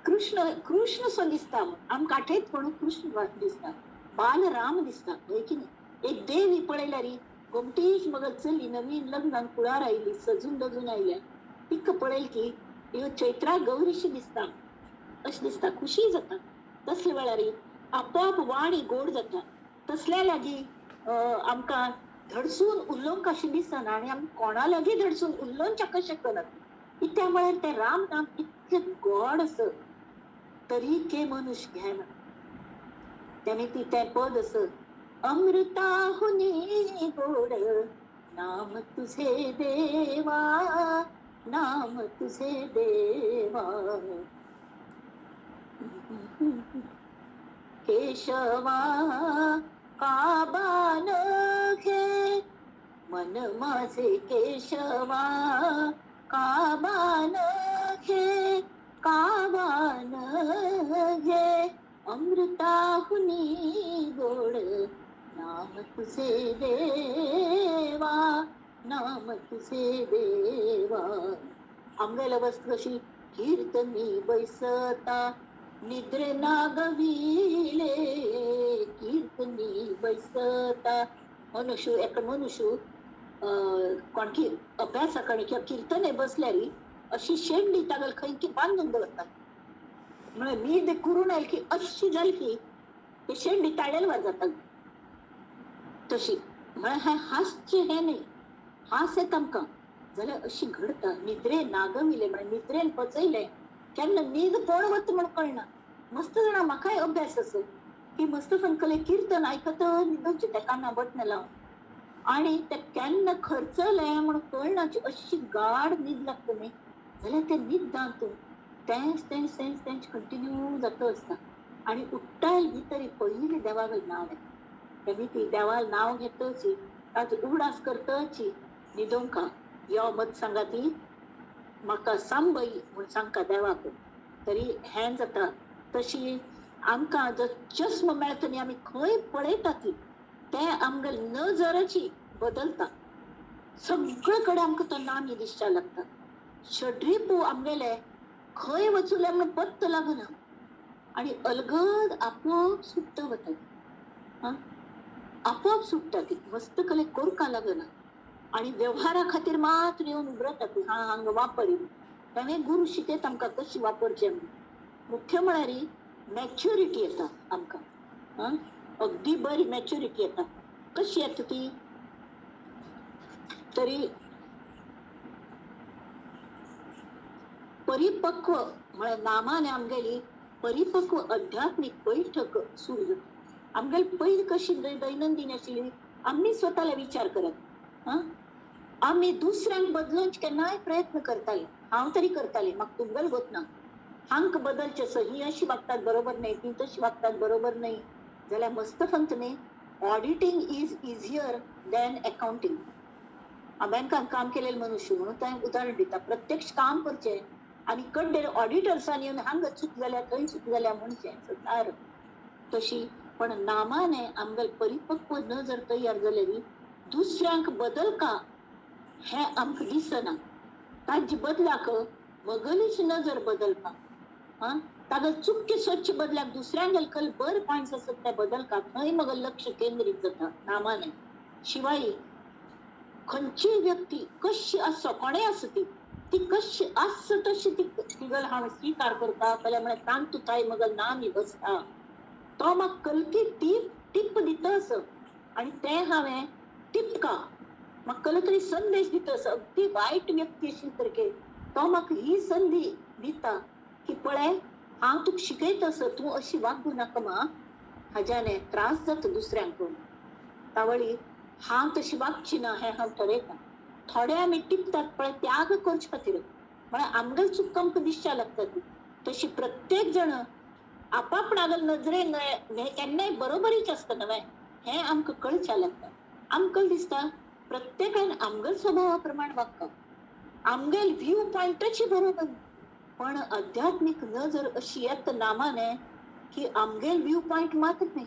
कृष्ण कृष्ण सो दिसता आमकां आठयत म्हणून कृष्ण दिसता, बालराम दिसता हय की न्ही. एक देवी पळयल्यार गोमटीच मग चली नवीन लग्नाक कुळार आयली, सजून दजून आयल्या, तिका पळयल की ह्यो चैत्रा गौरीशी दिसता अशें दिसता, खुशी जाता. तसल्या वेळार आपोआप वाणी गोड जाता. तसल्या लागीं आमकां धडसून उलोवंक अशें दिसना आनी आमी कोणा लागीं धडसून उलोवंक शकना. इत्या म्हळ्यार तें राम नाम इतलें गोड आसा तरी के मनुष्य घेना. त्याने ती तें पद आसा, अमृताहुनी गोड नाम तुझे देवा, नाम तुझे देवा, केशवा काबान घे मन माझे, केशवा काबान घे, काबान घे, अमृताहुनी गोड नाम तुझे देवा, नाम तुझे देवा. आमगेल्या वस्तू कशी कीर्तनी बैसता निद्रे नागविले, कीर्तनी बैसता. मनुष्य एका मनुष्य कोणकी अभ्यासा कणी किंवा कीर्तने बसल्यार अशी शेंडी तागल खंय की बांदून दवरतात. म्हळ्यार न्हीद करून आयली की अशी जाली की ते शेंडी ताळेल जाता तशी. म्हळ्यार हें हांसचें हें न्ही, हांस येता आमकां जाल्यार अशी घडता. निद्रे नागविले म्हळ्यार निद्रेन पचयलें, केन्ना न्हीद कोण वता म्हण कळना. मस्त जाणा म्हाकाय अभ्यास आसो की मस्त संकले कीर्तन आयकत न्हिदोवचें त्या काना बटनां लावन आनी ते केन्ना खर्चलें म्हण कळना, अशी गाढ न्हीद लागता न्ही. जाल्यार त्या न्हिदांत तेंच तेंच तेंच तेंच कंटिन्यू जाता आसता आनी उठ्ठाय भितर पयलीं देवाक नांव घेता. तेमी ती देवाक नांव घेतची, ताचो उगडास करतची न्हिदोंका यो मत सांगा ती म्हाका सांबय म्हूण सांगका देवाक, तरी हें जाता. तशी आमकां जो चस्म मेळटा न्ही, आमी खंय पळयता ती तें आमगेल नजराची बदलता. सगळे कडेन आमकां तो नामी दिसच्या लागता. षड्रिपू आमगेले खंय वचुले म्हूण पत्तो लागना आनी अलगद आपोआप सुट्ट वता. आं, आपोआप सुट्टा ती, मस्त कले कोरका लागना. आनी व्यवहारा खातीर मात्र येवन उबरता ती, हा हांगा वापर. ताणें गुरू शिकयत आमकां कशी वापरचें. मुख्य म्हळ्यार मॅच्युरिटी येता आमकां. आं, अगदी बरी मॅच्युरिटी येता. कशी येता ती तरी परिपक्व म्हळ्यार नामाने आमगेली परिपक्व आध्यात्मीक बैठक सुरू जाता. आमगेली पयली कशी दैनंदिन आशिल्ली, आमी स्वताला विचार करत, आं, आमी दुसऱ्यांक बदलूंक केन्नाय प्रयत्न करताले. हांव तरी करताले, म्हाका तुमगेल गोत ना. हांक बदलचें आसा, ही अशी वागतात बरोबर न्हय, ती तशी वागतात बरोबर न्हय, जाल्यार मस्त फंत न्ही. Auditing is easier than accounting. हांव बँकान काम केलेलें मनुष्य म्हणून तें उदाहरण दिता. प्रत्यक्ष काम करचें आनी कड्डेर ऑडिटर्सान येवन हांगा चूक जाल्या थंय चूक जाल्या म्हणचें तार तशी. पण नामाने आमगेल परिपक्व नजर तयार जाल्यार दुसऱ्यांक बदलका हें आमकां दिसना. ताजे बदलाक मगलीच नजर बदलपा, आं, तागेल चुक्के स्वच्छ बदल्याक दुसऱ्यांगेल कल बरे पॉयंट्स आसत ते बदलका, थंय मगल लक्ष केंद्रीत जाता नामाने. शिवाय खंयचीय व्यक्ती कशी आसो, कोणेय आसो, ती ती कशी आस तशी ती तिगल हांव स्विकार करता. जाल्यार म्हळ्यार तांतू ताय मगल नामी बसता, तो म्हाका कलकी टीप टिप्प दिता असो आनी तें हांवें टिपका, म्हाका कल तरी संदेश दिता असो. अगदी वायट व्यक्ती अशी तरेके तो म्हाका ही संदी दिता की पळय हांव तुका शिकयत आसो, तूं अशी वागूं नाका मा, हाज्याने त्रास जाता दुसऱ्यांक. तावळी हांव तशी वागची ना हें हांव ठरयता. थोडे आमी टिपतात पळय त्याग करचे खातीर, म्हळ्यार आमगेल चूक आमकां दिसच्या लागता ती. तशी प्रत्येक जण आपापणागल नजरेन केन्नाय बरोबरीच आसता नवें, हें आमकां कळच्या लागता. आमकां दिसता प्रत्येकान आमगेल स्वभावा प्रमाण वागता, आमगेल व्यू पॉयंटाची बरोबर. पण आध्यात्मीक नजर अशी येता नामाने की आमगेल व्यू पॉयंट मात्र न्ही,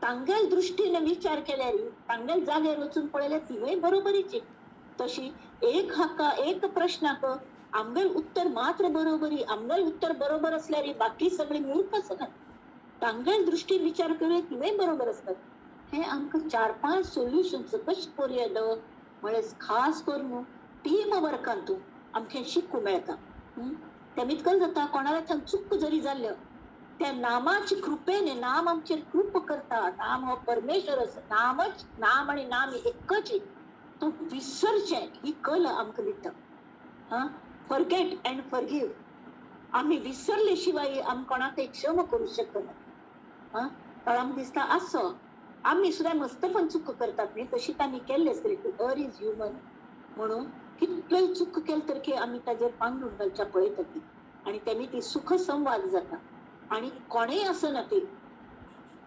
तांगेल दृश्टीने विचार केल्यार, तांगेल जाग्यार वचून पळयल्यार तिवूय बरोबरीची. तशी एक हक्का एक प्रश्नाक आमगेल उत्तर मात्र बरोबरी, आमगेल उत्तर बरोबर असल्यार बाकी सगळी मूर्ख आसनात. तांगेल दृश्टीन विचार करूया तिवूय बरोबर आसतात. हें आमकां 4-5 सोल्युशन्स कशें करूया म्हळ्यार खास करून टीम वर्कान तूं आमकां शिकूं मेळटा. तेमितकल जाता कोणाला थंय चूक जरी जाल्ल्यो त्या नामाची कृपेने, नाम आमचेर कृप करता. नाम हो परमेश्वर आसा, नामच नाम आनी नाम एकच, तो विसरचें ही कला आमकां दिता. हा, फॉरगेट अँड फॉरगिव्ह. आमी विसरले शिवाय आमी कोणाक क्षमा करूं शकना. हा, कारण आमकां दिसता आसो आमी सुद्दां मस्त पण चूक करतात न्ही, तशी तांणी केल्ली आसतली. टू अर is human म्हणून कितलोय चूक केली तर की आमी ताजेर पांगरून घालच्या पळयता ती, आनी तेमी ती सुख संवाद जाता. आनी कोणेय आसना ती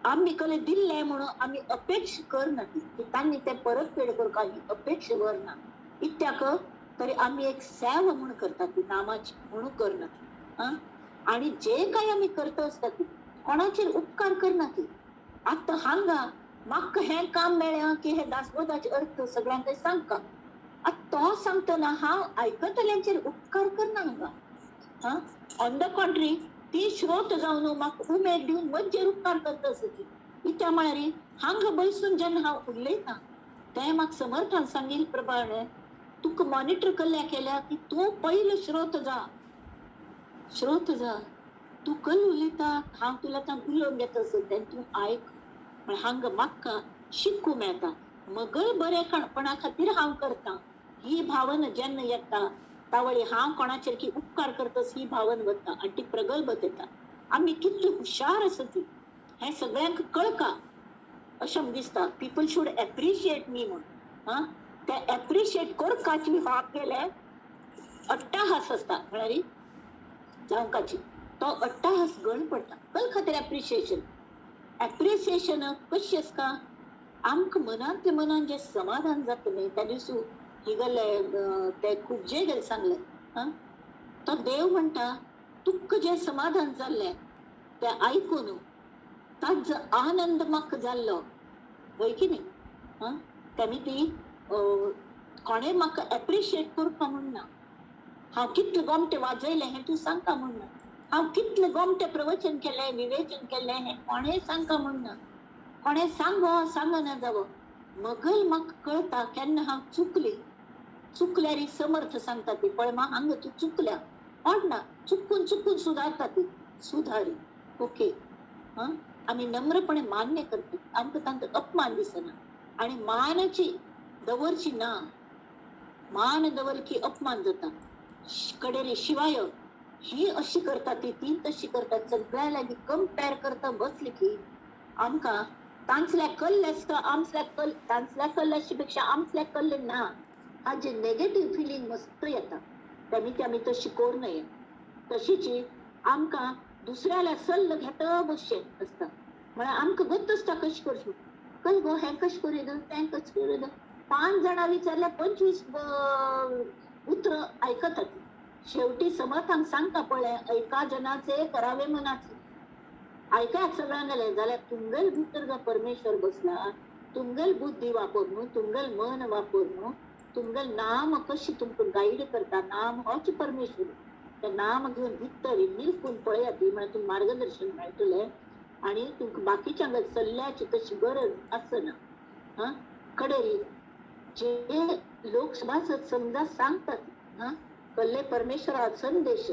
आमी कले दिल्लें म्हणून आमी अपेक्षा करना ती की तांणी तें परतफेड करपा ही अपेक्षा व्हरना. इत्याक तरी आमी एक सेवा म्हूण करतात ती नामाची म्हणून करना. आं, आनी जे काय आमी करता आसता ती कोणाचेर उपकार करना ती. आतां हांगा म्हाका हें काम मेळ्ळें की हे दासबोधाचे अर्थ सगळ्यांक सांगका, आतां तो सांगतना हांव आयकतल्यांचेर उपकार करना हांगा. आं, ऑन the कॉन्ट्री ती श्रोत जावन म्हाका उमेद दिवन म्हजेर उपकार करता आसता ती. इत्या म्हळ्यार हांगा बसून जेन्ना हांव उलयतां तें म्हाका समर्थान सांगिल्ले प्रमाणे तुका मॉनिटर केल्या केल्या की तूं पयलो श्रोत जा, श्रोत जा, तूं कल उलयता, हांव तुला तां उलोवन घेता आसत तेन्ना तूं आयक. म्हळ्यार हांगा म्हाका शिकूं मेळटा, मगल बरेपणा खातीर हांव करतां ही भावना जेन्ना येता तावळी हांव कोणाचेर की उपकार करतस ही भावना वता आनी ती प्रगल्भत येता. आमी कितले हुशार आसा ती हें सगळ्यांक कळका अशें म्हाका दिसता. पीपल should appreciate मी म्हूण. आं, ते एप्रिशिएट करपाची हो आपगेले अट्टाहास आसता, म्हळ्यार जावंकाची तो अट्टाहास गण पडटा. कल खातीर एप्रिशिएशन, एप्रिसिएशन कशी आसता आमकां मनांतले मनान जें समाधान जाता न्ही, त्या दिसू हिगले ते खूब जे गेले सांगलें. आं, तो देव म्हणटा तुका जें समाधान जाल्लें तें आयकून ताजो आनंद म्हाका जाल्लो, वय की न्ही. आं, तेमी ती कोणें म्हाका एप्रिशिएट करपा म्हूण ना, हांव कितले गोमटें वाजयलें हें तूं सांगता म्हूण ना, हांव कितले गोमटें प्रवचन केलें विवेचन केलें हें कोणें सांगता म्हूण ना, कोणें सांगो सांगना जावो, मगल म्हाका कळटा केन्ना हांव चुकली. चुकल्यार समर्थ सांगता ती, पळय मा हांगा तूं चुकल्या, ना चुकून चुकून सुदारता ती, सुधारी. ओके, हां, आमी नम्रपणे मान्य करता, आमकां तांकां अपमान दिसना. आनी मानाची दवरची ना, मान दवर की अपमान जाता. कडेरी शिवाय ही अशी करता ती, ती तशी करतात, सगळ्या लागीं कंपेर करता बसली की आमकां तांचल्या कल्ले आसता, आमसल्या कल तांचल्या कल्ल्याची पेक्षा आमसल्या कल्ले ना, हाजे नेगेटीव फिलींग मस्त येता. तेमी ते आमी तशी करूं नये. तशीच आमकां दुसऱ्याला सल्लो घेता बसचें आसता, म्हळ्यार आमकां गोत्त आसता कशें करचें, कल गो हें कशें करूं येता तें कशें करूं येता. 5 जाणां विचारल्यार 25 उतरां आयकतात. शेवटी समर्थांक सांगता पळय, एका जनाचे करावे मनाचे. आयकात सगळ्यांक जाल्यार तुमगेल भितर जो परमेश्वर बसला, तुमगेल बुद्धी वापर न्हू, तुमगेल मन वापर न्हू, तुमगेल नाम कशी तुमकां गायड करता, नाम होच परमेश्वर. ते नाम घेवन भितर निलकून पळयात म्हळ्यार तुमकां मार्गदर्शन मेळटलें आनी तुमकां बाकीच्यांक सल्ल्याची तशी गरज आसना. हां, कडेरी जे लोक सभासद समजा सांगतात, हां, कल्ले परमेश्वरा संदेश,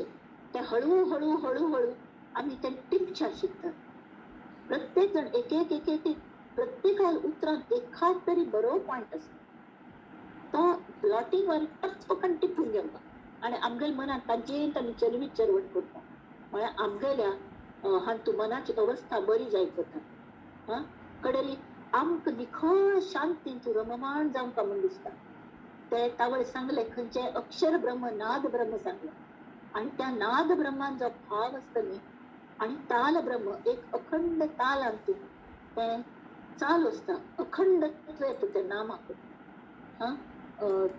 ते हळूहळू हळूहळू आमी ते टिपच्या शिकतात. प्रत्येक जण एक एक एक एक एक प्रत्येका उतरांत एखाद तरी बरो पॉयंट आसता, तो ब्लॉटिंग वर टचपकन टिपून घेवपा आनी आमगेल्या मनांत ताजेंत आमी चलवीत चरवण करता, म्हळ्यार आमगेल्या हातूंत मनाची अवस्था बरी जायत वता. हां, कडेरी आमकां निखळ शांतींत रममाण जावंक म्हूण दिसता. ते तावळ सांगले खंयचे अक्षर ब्रह्म नाद ब्रह्म सांगले, आनी त्या नाद ब्रह्मान जो भाव आसता न्ही, आनी ताल ब्रह्म एक अखंड तालांत तें चालू आसता, अखंडत्व येता त्या नामाक. हां,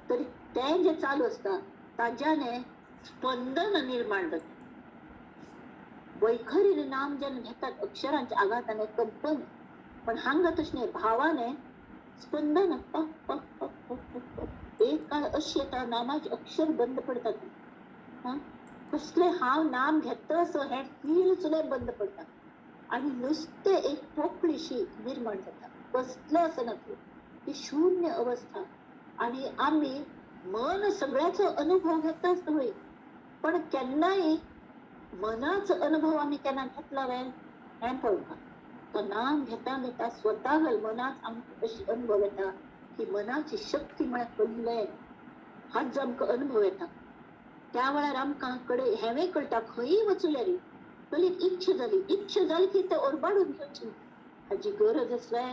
तरी तें जें चालू आसता ताज्याने स्पंदन निर्माण जाता. वैखरीन नाम जेन्ना घेतात अक्षरांच्या आघाताने कंपन, पण हांगा तशें न्हय, भावाने स्पंदन प प प प प प. एक काळ अशी येता नामाचे अक्षर बंद पडतात. हां, कसले हांव नाम घेता असो हें फील सुद्दां बंद पडटा आनी नुस्तें एक पोकळीशी निर्माण जाता, कसलें आसना ती शून्य अवस्था. आनी आमी मन सगळ्याचो अनुभव घेता आसता वय, पण केन्नाय मनाचो अनुभव आमी केन्ना घेतला वे हें पळोवपा. तो नाम घेता घेता स्वता मनाक आमकां अशी अनुभव येता की मनाची शक्ती म्हळ्यार कसलें, हाचो आमकां अनुभव येता. त्या वेळार आमकां कडे हेंवूय कळटा, खंयूय वचल्यार कलीक इच्छा जाली, इच्छा जाली की तें ओरबाडून घेवची, हाजी गरज आसल्या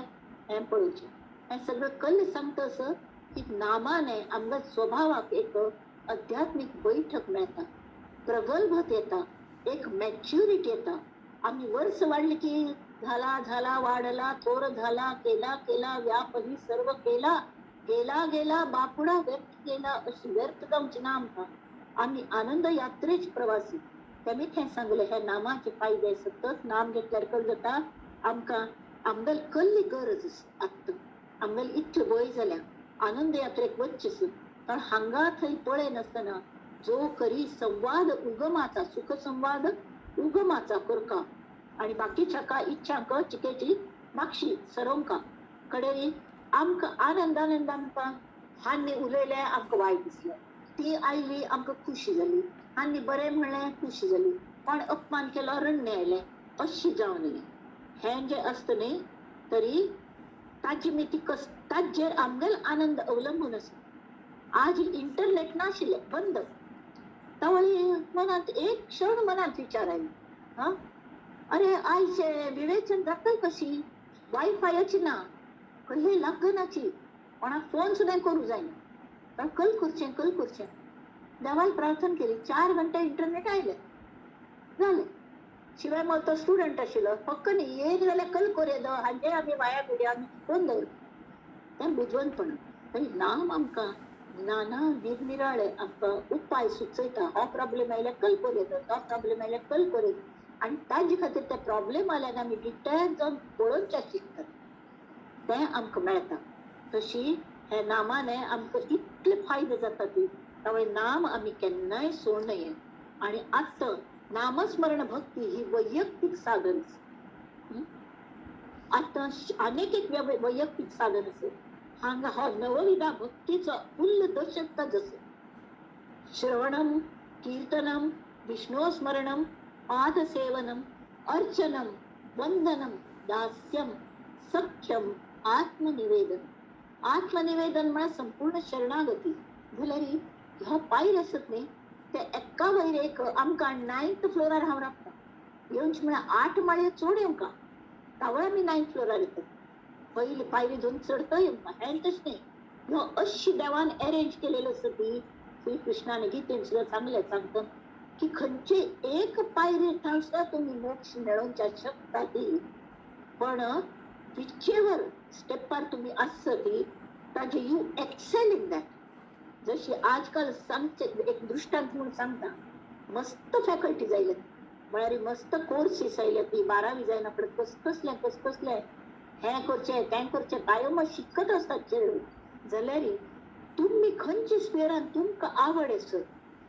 हें पळोवचें. हें सगळें कल्ल सांगता असो की नामाने आमच्या स्वभावाक एक आध्यात्मीक बैठक मेळटा, प्रगल्भत येता, एक मॅच्युरिटी येता. आमी वर्स वाडली की झाला झाला वाढला थोर झाला केला केला व्यापही सर्व केला गेला गेला बापुडा व्यर्थ गेला, अशी व्यर्थ जावची ना आमकां. आमी आनंद यात्रेच प्रवासी. तेमी थंय सांगलें हे नामाचे फायदे. सतत नाम घेतल्यार कल जाता आमकां, आमगेल कसली गरज आत्तां, आमगेल इतलें वय जाल्या आनंद यात्रेक वचचें, पण हांगा थंय पळय नासतना जो करी संवाद उगमाचा, सुख संवाद उगमाचा करका आनी बाकीच्या का इच्छांक चिकेची मागशी सरोंका. कडेरी आमकां आनंद आनंद आमकां हांणी उलयलें आमकां वायट दिसलें, ती आयली आमकां खुशी जाली, हांणी बरें म्हणलें खुशी जाली, कोण अपमान केलो रडणें आयलें, अशी जावं नये. हें जें आसता न्ही तरी ताजी मिती कस ताजेर आमगेल आनंद अवलंबून आसा. आज इंटरनेट नाशिल्लें बंद, तवळी मनांत एक क्षण मनांत विचार आयलो, हां अरे आयचे विवेचन जातलें कशी, वायफायाची ना, कसली लागनाची, कोणाक फोन सुद्दां करूं जायना, पण कल करचें कल करचें. देवाक प्रार्थना केली, 4 घंटे इंटरनेट आयलें जालें. शिवाय मग तो स्टुडंट आशिल्लो, फक्त न्ही येयत जाल्यार कल कोर हांचे आमी वाया पिड्या आमी शिकोवन दवरता, तें बुदवंतपण. तरी नाम आमकां नाना निरनिराळे आमकां उपाय सुचयता. हो प्रॉब्लेम आयल्यार कल कोर येता, तो प्रॉब्लेम आयल्यार कल कोर येता, आनी ताजे खातीर ते प्रॉब्लेम आयल्यार आमी डिटॅच जावन पळोवचें शिकतात, तें आमकां मेळटा. तशी हे नामाने आमकां इतले फायदे जाता ती त्यामुळे नाम आमी केन्नाय सोडूं नये. आनी आतां नामस्मरण भक्ती ही वैयक्तीक साधन. आतां आनीक एक वैयक्तीक साधन आसा. हांगा हो नवविधा भक्तीचो फुल्ल दशक जसो श्रवणम, कीर्तनम, विष्णुस्मरणम, पादसेवनम, अर्चनम, वंदनम, दास्यम, सख्यम, आत्मनिवेदन. आत्मनिवेदन म्हळ्यार संपूर्ण शरणागती. जाल्यार ह्यो पायर आसत न्ही ते एका वयर एक आमकां 9th फ्लोरार हांव रावता, येवचे म्हळ्यार 8 माळयो चड येवंका, तावळ आमी 9th फ्लोरार येतात. पयली पायरी दोन चडतो येवंका, हें तशें न्ही. ह्यो अशी देवान अरेंज केलेलो आसा ती श्री कृष्णान गीतेन सुद्दां सांगलें, सांगता की खंयचे एक पायरी थंय सुद्दां तुमी मोक्ष मेळोवच्या शकता ती, पण विचेवर स्टेपार तुमी आसत ताजे you excel in that. जशी आजकाल सांगचे एक दृष्टांत म्हणून सांगता, मस्त फॅकल्टी जायले म्हळ्यार मस्त कोर्सीस आयले ती 12वी जायना फुडें कसकसलें कसकसलें हें करचें तें करचें कांय मत शिकत आसतात चेडूं. जाल्यार तुमी खंयचे स्पियरान तुमकां आवड आसत,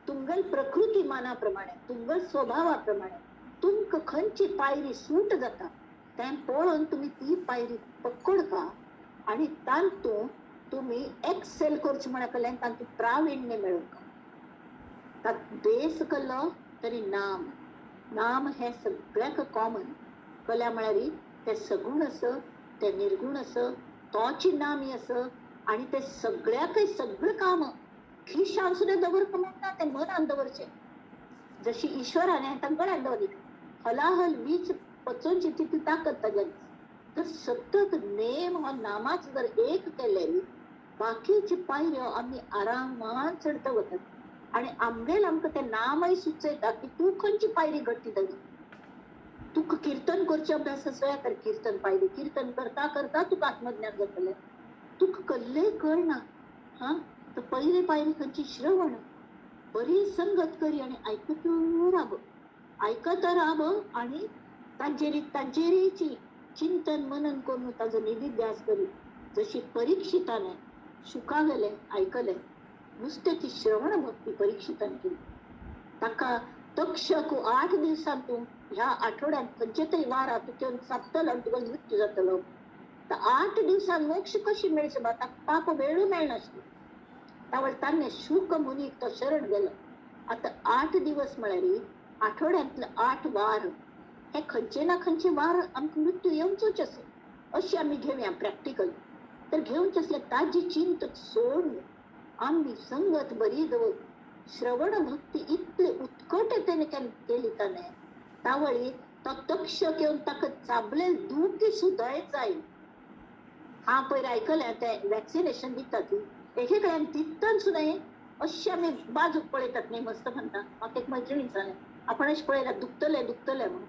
तुमगेल प्रकृती माना प्रमाणे, तुमगेल स्वभावा प्रमाणे तुमकां खंयची पायरी सूट जाता तें पळोवन तुमी ती पायरी पकडका आनी तातूंत तुमी एक्सेल करचें म्हणा कडल्यान तातूंत प्राविण्य मेळोवंक. तातूंत बेस केलो तरी नाम, नाम हें सगळ्याक कॉमन. कला म्हळ्यार तें सगूण आसा, तें निर्गूण आसा, तोची नामी आसा आनी तें सगळ्याकय सगळें काम खिशान सुद्दां दवरपाक मेळना, तें मनान दवरचें. जशी ईश्वरान तांकां गळ्यान दवरली, हलाहल वीज पचोवची तितली ताकद ताज्यान. तर सतत नेम हो नामाच जर एक केले बाकीचे पायऱ्यो आमी आरामान चडत वतात आनी आमगेल आमकां तें नामय सुचयता की तूं खंयची पायरी घडटी जाली. तुका किर्तन करचे अभ्यास आसया तर किर्तन पायरी, किर्तन करता करता तुका आत्मज्ञान जातलें. तुका कल्लें कळना हां, तर पयली पायरी खंयची? श्रवण. बरी संगत करी आनी आयकत राब, आयकत राब आनी तांचेरी तांचेरीची चिंतन मनन करून ताजो निधिध्यास करी. जशी परीक्षिताने शुका गेले आयकले, नुस्तें ती श्रवण भक्ती परीक्षितान केली. ताका तक्षक 8 दिवसांत तूं ह्या आठवड्यांत खंयचे तरी वारा तूं घेवन सापतलो आनी तुका मृत्यू जातलो. तर 8 दिवसांत मोक्ष कशी मेळचे बा, ताका पाप वेळू मेळनासलो. तावळ ताणें शुक मुनीक तो शरण गेलो. आतां 8 दिवस म्हळ्यार आठवड्यांतले 8 वार, हे खंयचे ना खंयचे वार आमकां मृत्यू येवचोच आसा अशी आमी घेवया प्रॅक्टिकल. तर घेवचे आसले ताजी चिंत सोडून आमी संगत बरी दवर, श्रवण भक्ती इतले उत्कटतेने केली ताणें, तावळी तो तक्षक येवन ताका चाबले दुखी सुद्दां जाय. हांव पयर आयकलें तें वॅक्सिनेशन दिता ती एके कडेन दितन सुद्दां अशें आमी बाजूक पळयतात न्ही, मस्त म्हणटा. म्हाका एक मैत्रिणीन सांगलें, आपण अशें पळयल्यार दुखतलें दुखतलें म्हणून,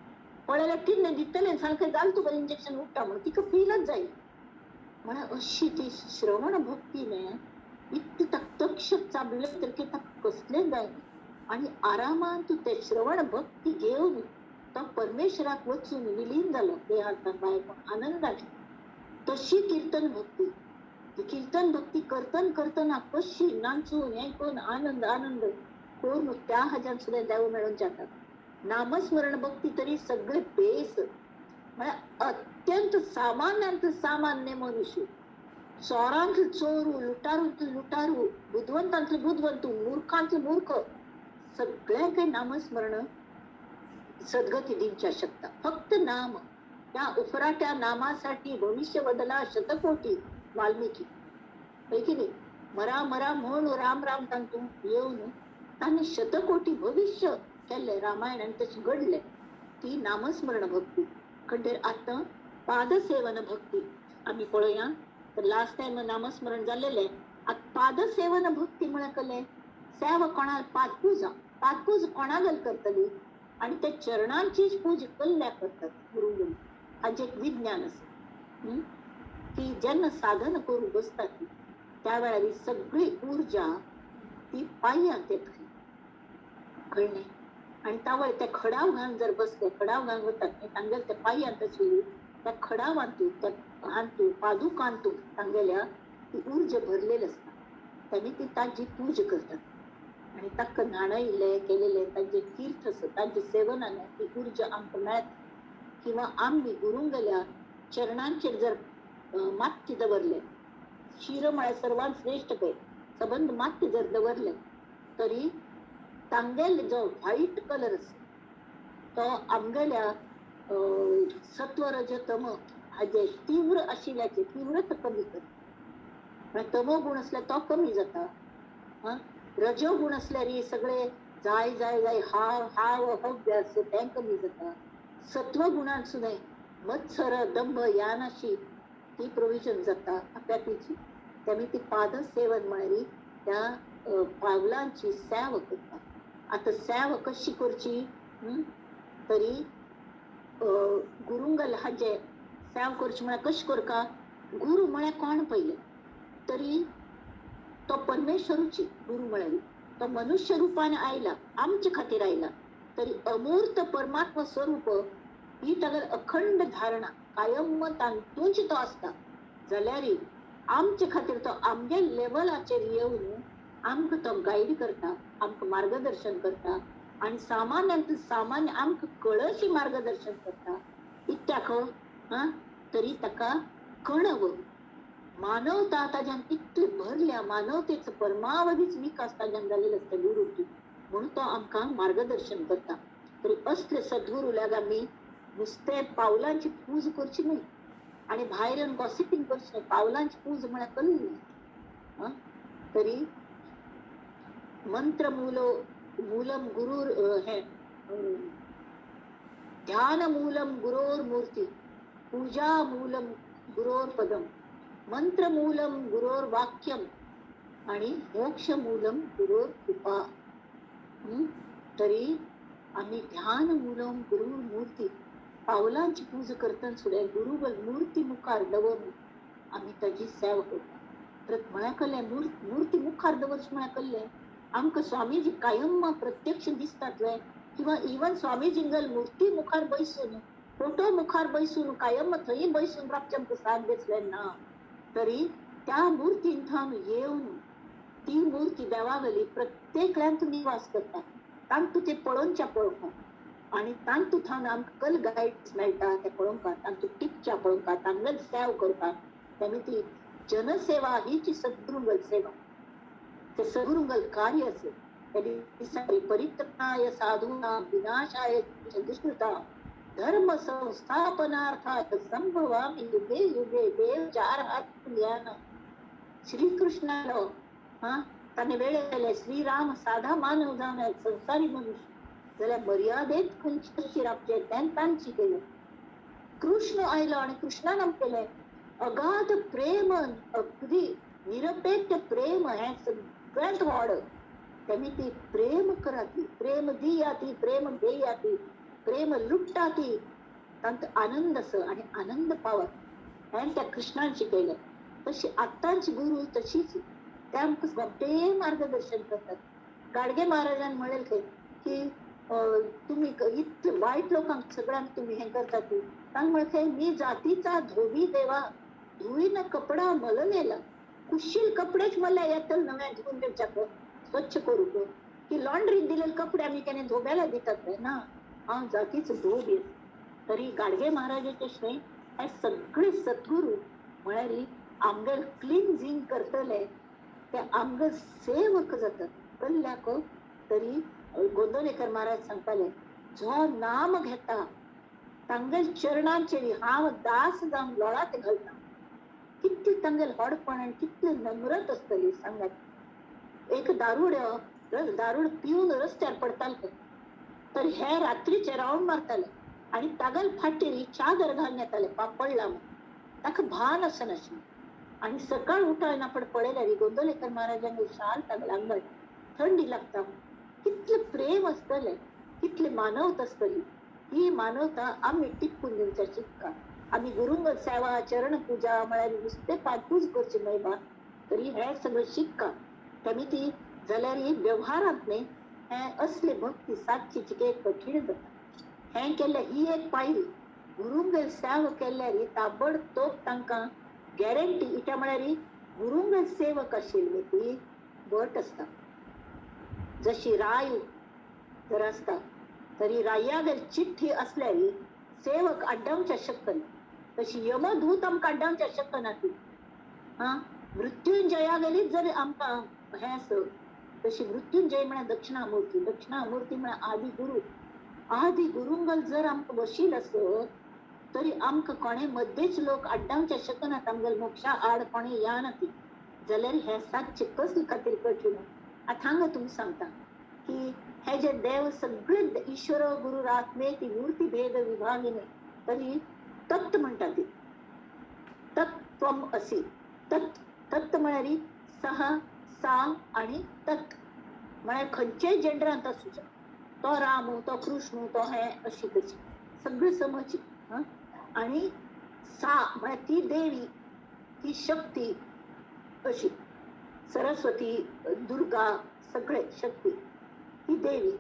पळयल्यार कितें दितलें सारकें जालें तुका इंजेक्शन उठ्ठा म्हणून, तिका फीलच जाय. म्हळ्यार अशी ती श्रवण भक्ती न्ही इतली ताका तक्षक चाबलें तर ताका कसलें जायना आनी आरामान तूं तें श्रवण भक्ती घेवन तो परमेश्वराक वचून विलीन जालो देहांतल्यान भायर म्हूण आनंदान. तशी किर्तन भक्ती, ती किर्तन भक्ती करतन करतना कशी नाचून हें करून आनंद आनंद करून त्या हाज्यान सुद्दां देव मेळून जाता. नामस्मरण भक्ती तरी सगळे बेस म्हळ्यार अत्यंत सामान्यांत सामान्य मनुष्य, चोरांतलो चोरू, लुटारूंतलो लुटारू, बुदवंतांतलो बुदवंत, मूर्खांतलो मूर्ख, सगळ्यांकय नामस्मरण सद्गती दिवच्या शकता. फक्त नाम, त्या उफराट्या नामासाठी भविष्य बदला शतकोटी वाल्मिकी की नाही. मरा मरा म्हणून राम राम तांतून येवन तांणी शतकोटी भविष्य केल्लें रामायण आनी तशें घडलें. ती नामस्मरण भक्ती. खंडेर आतां पादसेवन भक्ती आमी पळोवया. तर लास्ट टायम नामस्मरण जाल्लेलें. आतां पादसेवन भक्ती म्हळ्यार कसलें? सेवा कोणा पादपूजा, पादपूजा कोणागल करतली आनी त्या चरणांचीच पूजा कल्ल्या करतात गुरुगुरू. हाजें एक विज्ञान आसा की जेन्ना साधन करूंक बसतात त्या वेळार सगळी उर्जा ती पांयांत येता, कळ्ळें? आनी तावळ त्या खडाव घालून जर बसले, खडाव घालून वतात न्ही, तांगेले त्या पांयांत आशिल्ली त्या खडावांतू, त्या हांतू पादुकांतू तांगेल्या ती उर्जा भरलेली आसता. तांणी ती ताजी पूजा करतात आनी ताका न्हाणयले केलेले तांचे तीर्थ आसा, तांचे सेवनान ती उर्जा आमकां मेळटा. किंवा आमी गुरूंगेल्या चरणांचेर जर मात्य दवरले, शिर म्हळ्यार सर्वात श्रेष्ठ खंय, सबंद मात्य जर दवरले तरी तांगेले जो व्हाईट कलर आसा तो आमगेल्या सत्व रज तम हाजे तीव्र आशिल्ल्याचे तीव्रता कमी करता. म्हळ्यार तमो गुण आसल्यार तो कमी जाता, रजो गुण आसल्यार सगळे जाय जाय जाय हाव हाव हव्य आसा तें कमी जाता. सत्व गुणान सुद्दां मत्सर दंभ यानाशी ती प्रोविजन जाता आपल्याची. त्यामुळे ती पाद सेवन म्हळ्यार त्या पावलांची सेवा करता. आतां सेवा कशी करची तरी गुरुंगल हाजे सेवा करची म्हळ्यार कशी करका, गुरु म्हळ्यार कोण पयलें तरी तो परमेश्वरूची गुरु म्हळ्यार तो मनुष्य रूपान आयला, आमचे खातीर आयला. तरी अमूर्त परमात्मा स्वरूप ही तागेली अखंड धारणा कायम तातूंच तो आसता. जाल्यार आमचे खातीर तो आमगे लेवलाचेर येवन आमकां तो गायड करता, आमकां मार्गदर्शन करता आनी सामान्यांत सामान्य आमकां कळशी मार्गदर्शन करता. इत्याक तरी ताका कणव मानवता ताज्यान इतली भरल्या, मानवतेचो परमावधीच विकास ताज्यान जालेलो आसता गुरुची, म्हणून तो आमकां मार्गदर्शन करता. तरी असले सद्गुरू लाग आमी नुस्तें पावलांची पूज करची न्हय आनी भायर येवन गॉसिपींग करची न्हय. पावलांची पूज म्हळ्यार कल्ली न्हय. तरी मंत्र मूलम गुरुर हे ध्यान मूलम गुरोर मूर्ती, पूजा मूलम गुरोर पदम, मंत्र मूलम गुरोर वाक्यम आणि मोक्ष मूलम गुरोर कृपा. तरी आमी ध्यान मूलम गुरुर मूर्ती पावलांची पूजा करतना सुद्दां गुरु मूर्ती मुखार दवरून आमी ताजी सेवा करता. परत म्हळ्यार कल्लें मूर्ती मुखार दवरची म्हळ्यार कल्लें आमकां स्वामीजी कायम प्रत्यक्ष दिसतात वे, किंवा इवन स्वामीजींगल मूर्ती मुखार बैसून फोटो मुखार बैसून कायम थंय बैसून राबचें आमकां साथ दिसलें ना, तरी त्या मूर्तीन थावन येवन ती मूर्ती देवागली प्रत्येकल्यान निवास करता. तांतू ते पळोवच्या पळोवंक आनी तांतू थावन आमकां कल गायड्स मेळटा ते पळोवंक, तांतू टिपच्या पळोवंक, तांगल सेव करपाक. तेमी ती जनसेवा हीची सद्गुरुंगल सेवा, ते सद्गुरुंगल कार्य आसा. परित्रणाय साधूनां विनाशाय दुष्कृता धर्म संस्थापनार्थाय संभवामि युगे युगे देव चार हात ज्ञान. श्रीकृष्णालो हा ताणें वेळे केले श्रीराम साधा मानव जावन संसारी मनुष्य जाल्यार मर्यादेत खंयची कशी रावचें तें ताणें शिकयलें. कृष्ण आयलो आनी कृष्णान आमकां केलें अगाध प्रेम, अगदी निरपेक्ष प्रेम हें सगळ्यांत व्हड. तेमी ती प्रेम कराती, प्रेम दियाती, प्रेम घेयाती, प्रेम लुट्टाती, तांत आनंद आसा आनी आनंद पावत हें त्या कृष्णान शिकयलें. तशी आत्तांची गुरू तशीच ते आमकां सोंपें मार्गदर्शन करतात. गाडगे महाराजान म्हणलें खंय की तुम्ही इतले वायट लोकांक सगळ्यांक तुम्ही हें करतात. तांकां म्हणलें खंय मी जातीचा धोबी देवा, धुईन कपडा मलनेला, कुशील कपडेच मला येतल नव्या धुवून दिवच्याक स्वच्छ करूंक, की लॉन्ड्रीन दिलेले कपडे आमी केन्ना धोब्याला दितात ना, हांव जातीचो धोबी. तरी गाडगे महाराजाचे न्हय हे सगळे सद्गुरू म्हळ्यार आमगेर क्लिन्जींग करतले, ते आमगेर सेवक जातात कल्ल्याक. तरी गोंदवलेकर महाराज सांगताले जो नाम घेता तांगेल चरणांचेर हांव दास जावन लोळात घालता. कितली तांगेल व्हडपण आनी कितली नम्रत आसतली सांगात. एक दारूड दारूड पिवन रस्त्यार पडताले तर हे रात्रीचे रावंड मारताले आनी तागल फाटीर चादर घालून येताले, पडला म्हूण ताका भान आसनाशिल्लें. आनी सकाळ उठून आपण पळयल्यार गोंदवलेकर महाराजांनी शाल तागेल्या आंगार, थंडी लागता. कितलें प्रेम आसतलें, कितली मानवता आसतली. ही मानवता आमी टिपून दिवच्या शिकका. आमी गुरुंग सेवा चरण पूजा म्हळ्यार नुस्तें पांचूच करची न्हय बा, तरी हें सगळें शिकका. तेमी ती जाल्यार ही व्यवहारांत न्हय हें असली भक्ती सादची चिके कठीण जाता. हें केल्यार ही एक पायरी. गुरुंगेर सेवा केल्यार ही ताबडतोब तांकां गॅरंटी. इत्या म्हळ्यार गुरुंगेर सेवक आशिल्ली ती भट आसता. जशी राय जर आसता तरी रायागेर चिठ्ठी आसल्यार सेवक आड्डावच्या शकना. तशी यमदूत आमकां आड्डावच्या शकना ती. हा, मृत्युंजया गेलीच जर आमकां हें आसत तशी मृत्युंजय म्हळ्यार दक्षिणामूर्ती, दक्षिणामूर्ती म्हळ्यार आदी गुरू. आदी गुरुंगल जर आमकां वशील आसत तरी आमकां कोणे मद्देच लोक आड्डावच्या शकनात, आमगेले मोक्षा आड कोणे या ना ती. जाल्यार हे सातचे कसले खातीर कठीण. आतां हांगा तुमकां सांगता की हे जे देव सगळे ईश्वर गुरु आत्मे ती मूर्ती भेद विभागिने तरी तत्व म्हणटा ती तत्त्वम असी. तत् तत्व म्हळ्यार सह सा आनी तत् म्हळ्यार खंयचेय जेंडरांत आसूं शकता. तो राम, तो कृष्ण, तो हे अशी तशी सगळी समज. आनी सा म्हळ्यार ती देवी, ती शक्ती अशी सरस्वती, दुर्गा, सगळे शक्ती ती देवी.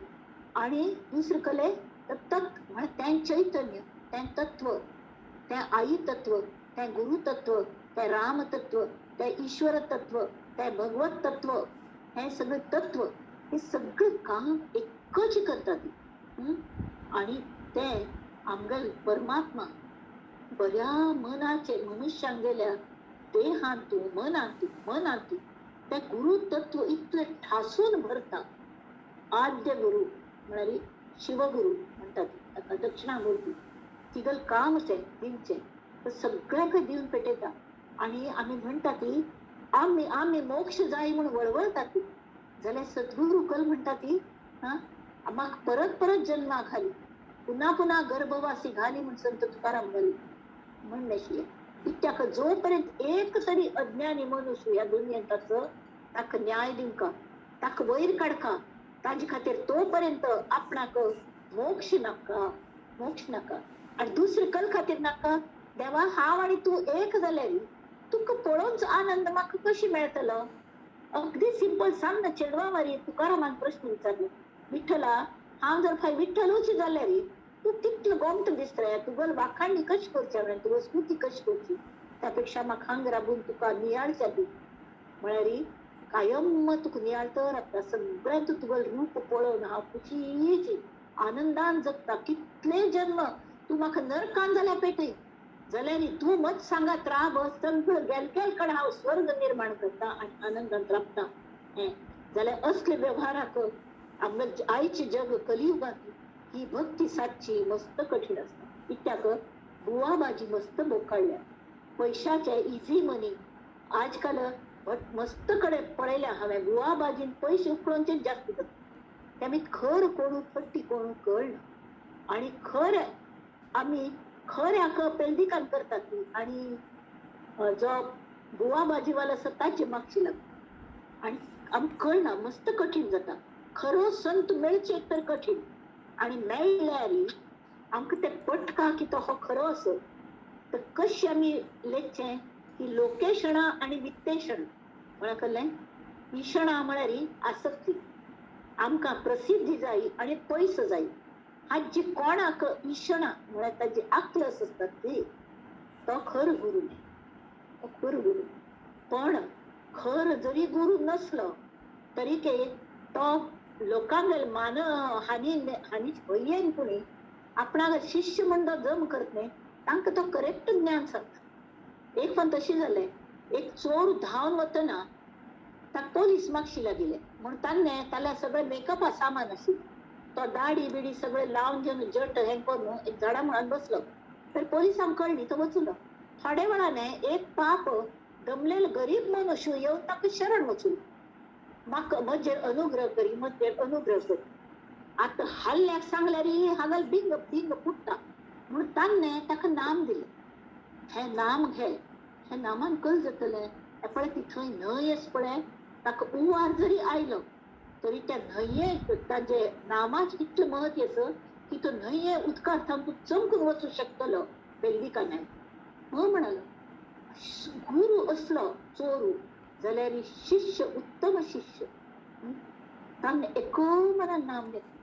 आनी दुसरे कले तत् म्हळ्यार तें चैतन्य, तें तत्व, तें आई तत्व, तें गुरु तत्व, तें राम तत्व, तें ईश्वर तत्व, तें भगवत तत्व, हें सगळें तत्व हें सगळें काम एकच करता ती. आनी तें आमगेले परमात्मा बऱ्या मनाचे मनुष्यांगेल्या देहांतू मनांतू मनांतू तें गुरु तत्व इतलें ठासून भरता. आद्य गुरु म्हळ्यार शिवगुरु म्हणटात ताका, दक्षिणामूर्ती. तिगल काम तें दिवचें, तो सगळ्यांक दिवन पेटयता. आनी आमी म्हणटा ती आमी आमी मोक्ष जाय म्हूण वळवळटा ती. जाल्यार सद्गुरू कल म्हणटा ती हा म्हाका परत परत जन्मा घाली, पुन्हा पुन्हा गर्भवासी घाली म्हूण संत तुकाराम घाली म्हणलें. कित्याक जोपर्यंत एक तरी अज्ञानी मनुष्य ह्या दुनियेंत आसा ताका न्याय दिवका, ताका वयर काडका, ताजे खातीर तोपर्यंत आपणाक मोक्ष नाका, मोक्ष नाका. आनी दुसरे कल खातीर नाका. देवा हांव आनी तूं एक जाल्यार तुका पळोवनच आनंद म्हाका कशी मेळटलो? अगदी सिंपल सांग ना. चेडवा मारी तुकारामान प्रश्न विचारलो, विठ्ठला हांव जर फाय विठ्ठलूच जाल्यार तूं कितलो गोमटो दिसता, तुगेली वाखाणणी कशी करची हांवें, तुगेली स्तुती कशी करची, त्या पेक्षा म्हाका हांगा राबून तुका नियाळच्या दी. म्हळ्यार कायम तुका नियाळत रावता, सगळ्यांत तुगेलें रूप पळोवन हांव खुशीची आनंदान जगता. कितले जन्म तूं म्हाका नरकान जाल्यार पेटय, जाल्यार तूं मत सांगात राब, सगळं गेलकेल कडेन हांव स्वर्ग निर्माण करता आनी आनंदान राबता. हें जाल्यार असले व्यवहाराक आमगे आयचे जग कलियुगांत ही भक्ती साधची मस्त कठीण आसता. कित्याक बुवाबाजी मस्त बोकाळल्या, पयशाचे इझी मनी आजकाल मस्त कडेन पळयल्या हांवें. बुवाबाजीन पयशे उकडोवचे जास्त जाता. तेमी खर कोणू फट्टी कोणू कळना. आनी खर आमी खऱ्याक पेल्दिकान करतात ती, आनी जो बुवाबाजीवाला आसा ताचे मागशी लागता आनी आमकां कळना, मस्त कठीण जाता. खरो संत मेळचे तर कठीण, आनी मेळ्ळ्यार आमकां तें पटका की तो हो खरो आसत तर कशें आमी लेखचें की लोकेशणा आनी वित्तेशण म्हळ्यार कळ्ळें. ईशणा म्हळ्यार आसक्ती, आमकां प्रसिद्धी जाय आनी पयसो जाय. हाजी कोणाक ईशणा म्हळ्यार ताजी आकलस आसता ती, तो खर गुरू न्ही, तो खर गुरू. पण खर जरी गुरू नसलो तरी के तो लोकांगेल मान हानी हानी भंयेन कोणी आपणाक शिष्य म्हण तो जम करत न्ही, तांकां तो करेक्ट ज्ञान सांगता. एक पण तशें जालें, एक चोर धांवन वतना ताका पोलीस मागशी लागिल्ले म्हूण ताणें ताल्या सगळें मेकअपा सामान आशिल्लें, तो दाडी बिडी सगळें लावन घेवन जट हें करून एक झाडा मुळान बसलो. तर पोलिसांक कळ्ळी, तो वचलो. थोड्या वेळाने एक पाप दमलेलो गरीब मनुष्य येवन ताका शरण वचून म्हाका म्हजेर अनुग्रह करी, म्हजेर अनुग्रह करी. आतां हल्ल्याक सांगल्यार हांगा बिंग बिंग फुट्टा म्हूण ताणें ताका नाम दिलें. हें नाम घे, हें नामान कल जातलें. हें पळय ती थंय न्हंय आसा पळय, ताका उवार जरी आयलो तरी त्या न्हंये ताजे नामाचें इतलें म्हत्व आसा की तो न्हंये उदकांत सामको चमकून वचूं शकतलो बेल्दिकानाय. हो म्हणालो गुरू असलो चोरू जाल्यार शिष्य उत्तम शिष्य. ताणें एक मनान नाम घेतलें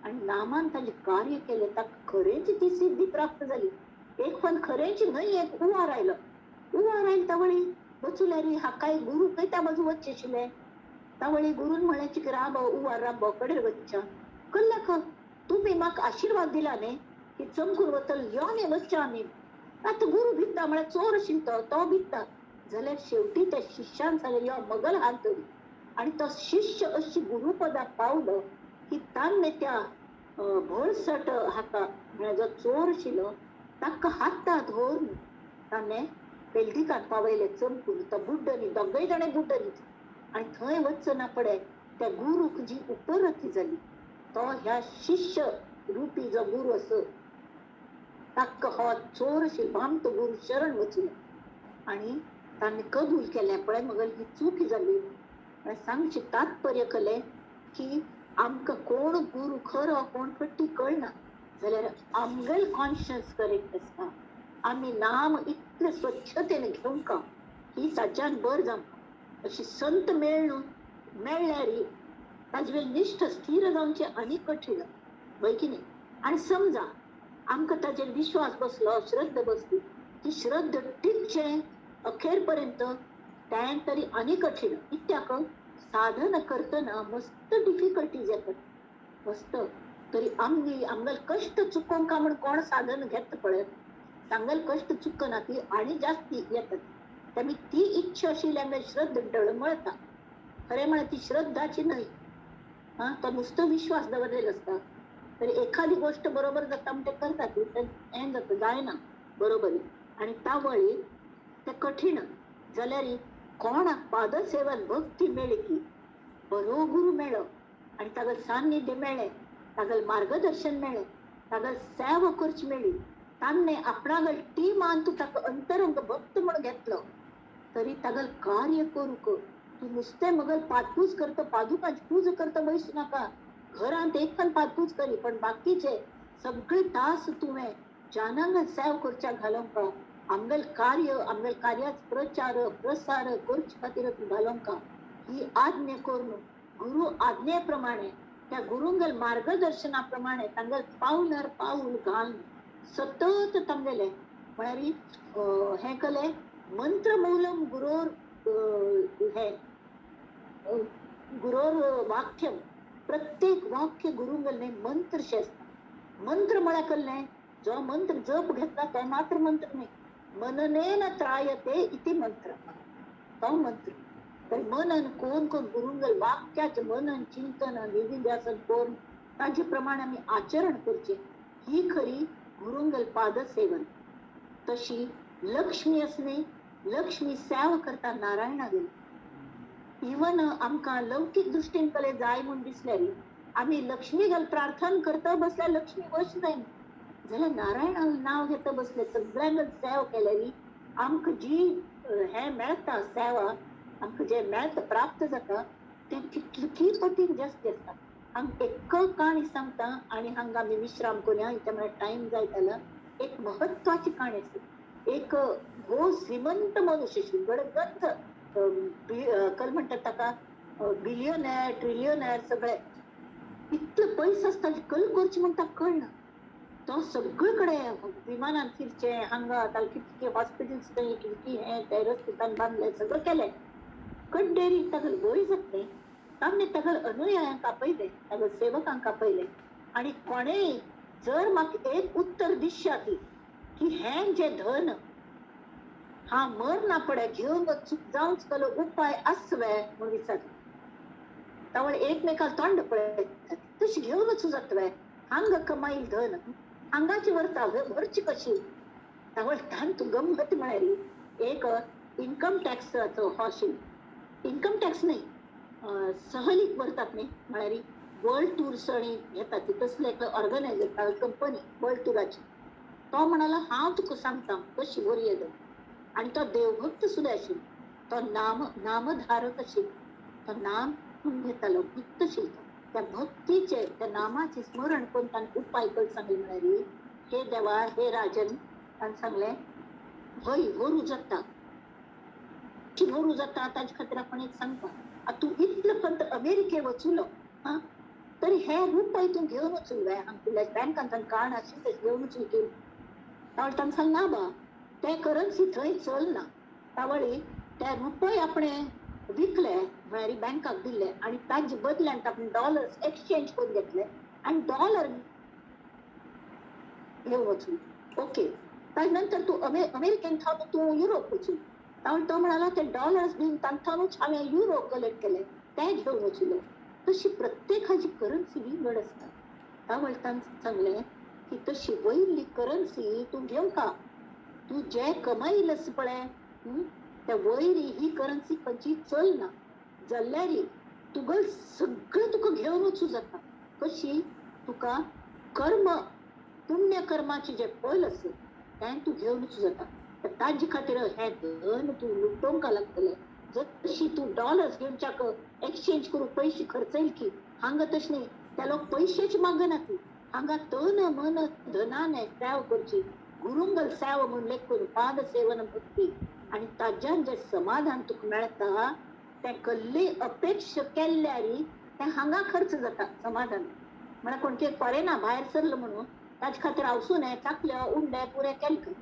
आनी नामान ताजें कार्य केलें, ताका खरेंच ती सिद्धी प्राप्त जाली. एक पण खरेंच न्हंय एक उवार आयलो, उवार आयलो तवळी वचुल्यार हाकाय गुरू खंय त्या बाजू वचचें आशिल्लें. तावळी गुरून म्हळें की राब उवार राब कडेर वचच्या कल्लाक तुमी म्हाका आशिर्वाद दिला न्ही की चमकून वतल यो न्ही वचच्या आमी. आतां गुरू भित्ता म्हळ्यार चोर आशिल्लो तो भित्ता जाल्यार शेवटी त्या शिष्यान सांगलें यो मगल हात धरी. आनी तो शिष्य अशी गुरुपदाक पावलो की ताणें त्या भोळसट हाका म्हळ्यार जो चोर आशिल्लो ताका हाता धरून ताणें पेल्दिकांत पावयलें चमकून. तो बुड्डनी दोगय जाणां बुड्डनी. आनी थंय वचना पडे त्या गुरूक जी उपरती जाली तो ह्या शिष्य रुपी जो गुरू आसो ताका हो चोर आशिल्लो भामटो गुरू शरण वचलो आनी ताणें कबूल केलें पळय मगेली ही चूक जाली. म्हळ्यार सांगचें तात्पर्य कलें की आमकां कोण गुरू खरो कोण फटी कळना जाल्यार आमगेल कॉन्शियस करेक्ट आसता. आमी नाम इतले स्वच्छतेन घेवंक ही ताच्यान बर जावंक अशी संत मेळ्ळू मेळ्ळ्यार ताजे वयर निश्ठ स्थीर जावचें आनी कठीण वय की न्ही. आनी समजा आमकां ताजेर विश्वास बसलो श्रद्धा बसली ती श्रद्धा टिकचें अखेर पर्यंत तें तरी आनी कठीण. कित्याक साधन करतना मस्त डिफिकल्टीज येतात मस्त. तरी आमगे आमगेले कश्ट चुकोवंक म्हण कोण साधन घेता पळय सांगल कश्ट चुकना ती आनी जास्ती येतात. तेमी ती इच्छा आशिल्ली आमगे श्रद्धा डळमळता. खरें म्हळ्यार ती श्रद्धाची न्हय हा तो नुसतो विश्वास दवरलेलो आसता. तरी एखादी गोष्ट बरोबर जाता म्हण ते करतात हें जाता जायना बरोबर. आनी तावळी ते कठीण जाल्यार कोणाक पादसेवन भक्ती मेळ्ळी की बरो गुरू मेळ्ळो आनी तागेलें सान्निध्य मेळ्ळें तागेलें मार्गदर्शन मेळ्ळें तागेली सेवा करची मेळ्ळी ताणें आपणागेल टिमान तूं ताका अंतरंग भक्त म्हण घेतलो तरी तागेलें कार्य करूंक तूं नुस्तें मगल पादपूज करता पादुकांची पूजा करता बैसू नाका. घरांत एक पण पादपूज करी पण बाकीचे सगळे तास तुवें जानांग सेव करच्या घालोवंक आमगेल कार्य आमगेल कार्याच प्रचार प्रसार करचे खातीर तूं घालोवंक ही आज्ञा करून गुरू आज्ञे प्रमाणे त्या गुरुंगेल मार्गदर्शना प्रमाणे तांगेल पावलार पावल घालून सतत तांगेले म्हळ्यार हें कलें मंत्रमूलम गुरोर हें गुरोर वाक्यम प्रत्येक वाक्य गुरुंगेलें मंत्र शें आसता. मंत्र म्हळ्यार कसलें जो मंत्र जप घेतला तो मात्र मंत्र न्ही. मननेन त्रायते इति मंत्र तो मंत्र. तर मनन कोण कोण गुरुंगेल वाक्याचें मनन चिंतन निधिध्यासन करून ताजे प्रमाणे आमी आचरण करचें ही खरी गुरुंगेल पादसेवन. तशी लक्ष्मी आसली लक्ष्मी सेवा करता नारायणागेली. इवन आमकां लौकीक दृश्टीन कले जाय म्हूण दिसल्यार आमी लक्ष्मी गल प्रार्थना करता बसल्यार लक्ष्मी वश जायना जाल्यार नारायणान नांव घेता बसले सगळ्यांक सेवा केल्यार आमकां जी हें मेळटा सेवा आमकां जें मेळटा प्राप्त जाता तें कितली पटीन जास्त आसता. हांगा एक काणी सांगता आनी हांगा आमी विश्राम करुया इतलें म्हळ्यार टायम जायत आला. एक महत्वाची काणी आसा. एक भोव श्रीमंत मनुष्य गडगंज कल म्हणटात ताका बिलियनॅर ट्रिलियनॅर सगळे इतले पयस आसता कल करचें म्हण ताका कळना. तो सगळे कडेन विमानान फिरचें हांगा ताका कितके हॉस्पिटल्स थंय कितकी हें ते रस्ते ताणें बांदले सगळें केलें. कड्डेरी ताका वय जातलें ताणें ताका अनुयायांक आपयले ताका सेवकांक आपयले आनी कोणेय जर म्हाका एक उत्तर दिश्यात की हें जें धन हांव मरना पडे घेवन वचूंक जावंक जालो उपाय आसवे म्हूण विचारलें. तावळ एकमेकाक तोंड पळयतात तशें घेवन वचूं जातलें हांगा कमाईल धन हांगाची व्हरता व्हरची कशी. तावळ तांतू गंमत म्हळ्यार एक इन्कम टॅक्साचो हो आशिल्लो इन्कम टॅक्स न्ही सहलीक व्हरतात न्ही म्हळ्यार वर्ल्ड टूर्स आनी घेतात ती तसले एक ऑर्गनायझर कंपनी वर्ल्ड टुराची. तो म्हणालो हांव तुका सांगता कशी व्हरये धन. आनी तो देवभक्त सुद्दां आशिल्लो तो नामधारक आशिल्लो तो नाम घेतालो भक्त आशिल्लो. त्या भक्तीचे त्या नामाचे स्मरण करून ताणें उपाय करून सांगलें म्हळ्यार हे देवा हे राजन ताणें सांगलें हय व्हरूं जाता व्हरूं जाता ताजे खातीर आपण एक सांगता आतां तूं इतले पर्यंत अमेरिके वचुलो आं तरी हे रुपय तूं घेवन वचून हांगा बँकांतल्यान कार्ड आशिल्लें तशें घेवन वचून घेवन. तावळ ताणें सांगलें ना बा ते करन्सी थंय चलना. तावळी ते रुपय आपणे विकले म्हळ्यार बँकाक दिले आनी ताजे बदल्यान आपणे डॉलर्स एक्सचेंज करून घेतले आनी डॉलर घेवन वचून. ओके ताजे नंतर तूं अमेरिकेन थावन तूं युरोप वचून तावळ तो म्हणालो ते डॉलर्स बीन तांकांच हांवें युरो कलेक्ट केले ते घेवन वचिल्लो. तशी प्रत्येकाची करन्सी विंगड आसता. तावळ तांकां सांगलें की तशी वयली करन्सी तूं घेवका, तूं जे कमायलस पळय त्या वयरी ही करन्सी खंयची चलना जाल्यार तुगल सगळें तुका घेवन वचूं जाता. कशी तुका कर्म पुण्य कर्माचे जे फल आसा तें तूं घेवन वचूं जाता. ताजे खातीर हें धन तूं लुटोवंक लागतलें. जशी तूं डॉलर्स घेवच्याक एक्सचेंज करून पयशे खर्चयल की हांगा तशें न्ही, त्या लोक पयशेच मागना ती, हांगा तन मन धनाने सेव करची, गुरुंगल सेव म्हूण लेखून पाद सेवन भक्ती आनी ताज्यान जें समाधान तुका मेळटा तें कसली अपेक्षा केल्यार तें हांगा खर्च जाता समाधान. म्हळ्यार कोण कितें फॉरेना भायर सरलो म्हणून ताजे खातीर हांवसून चाकले उंडे पुरे केले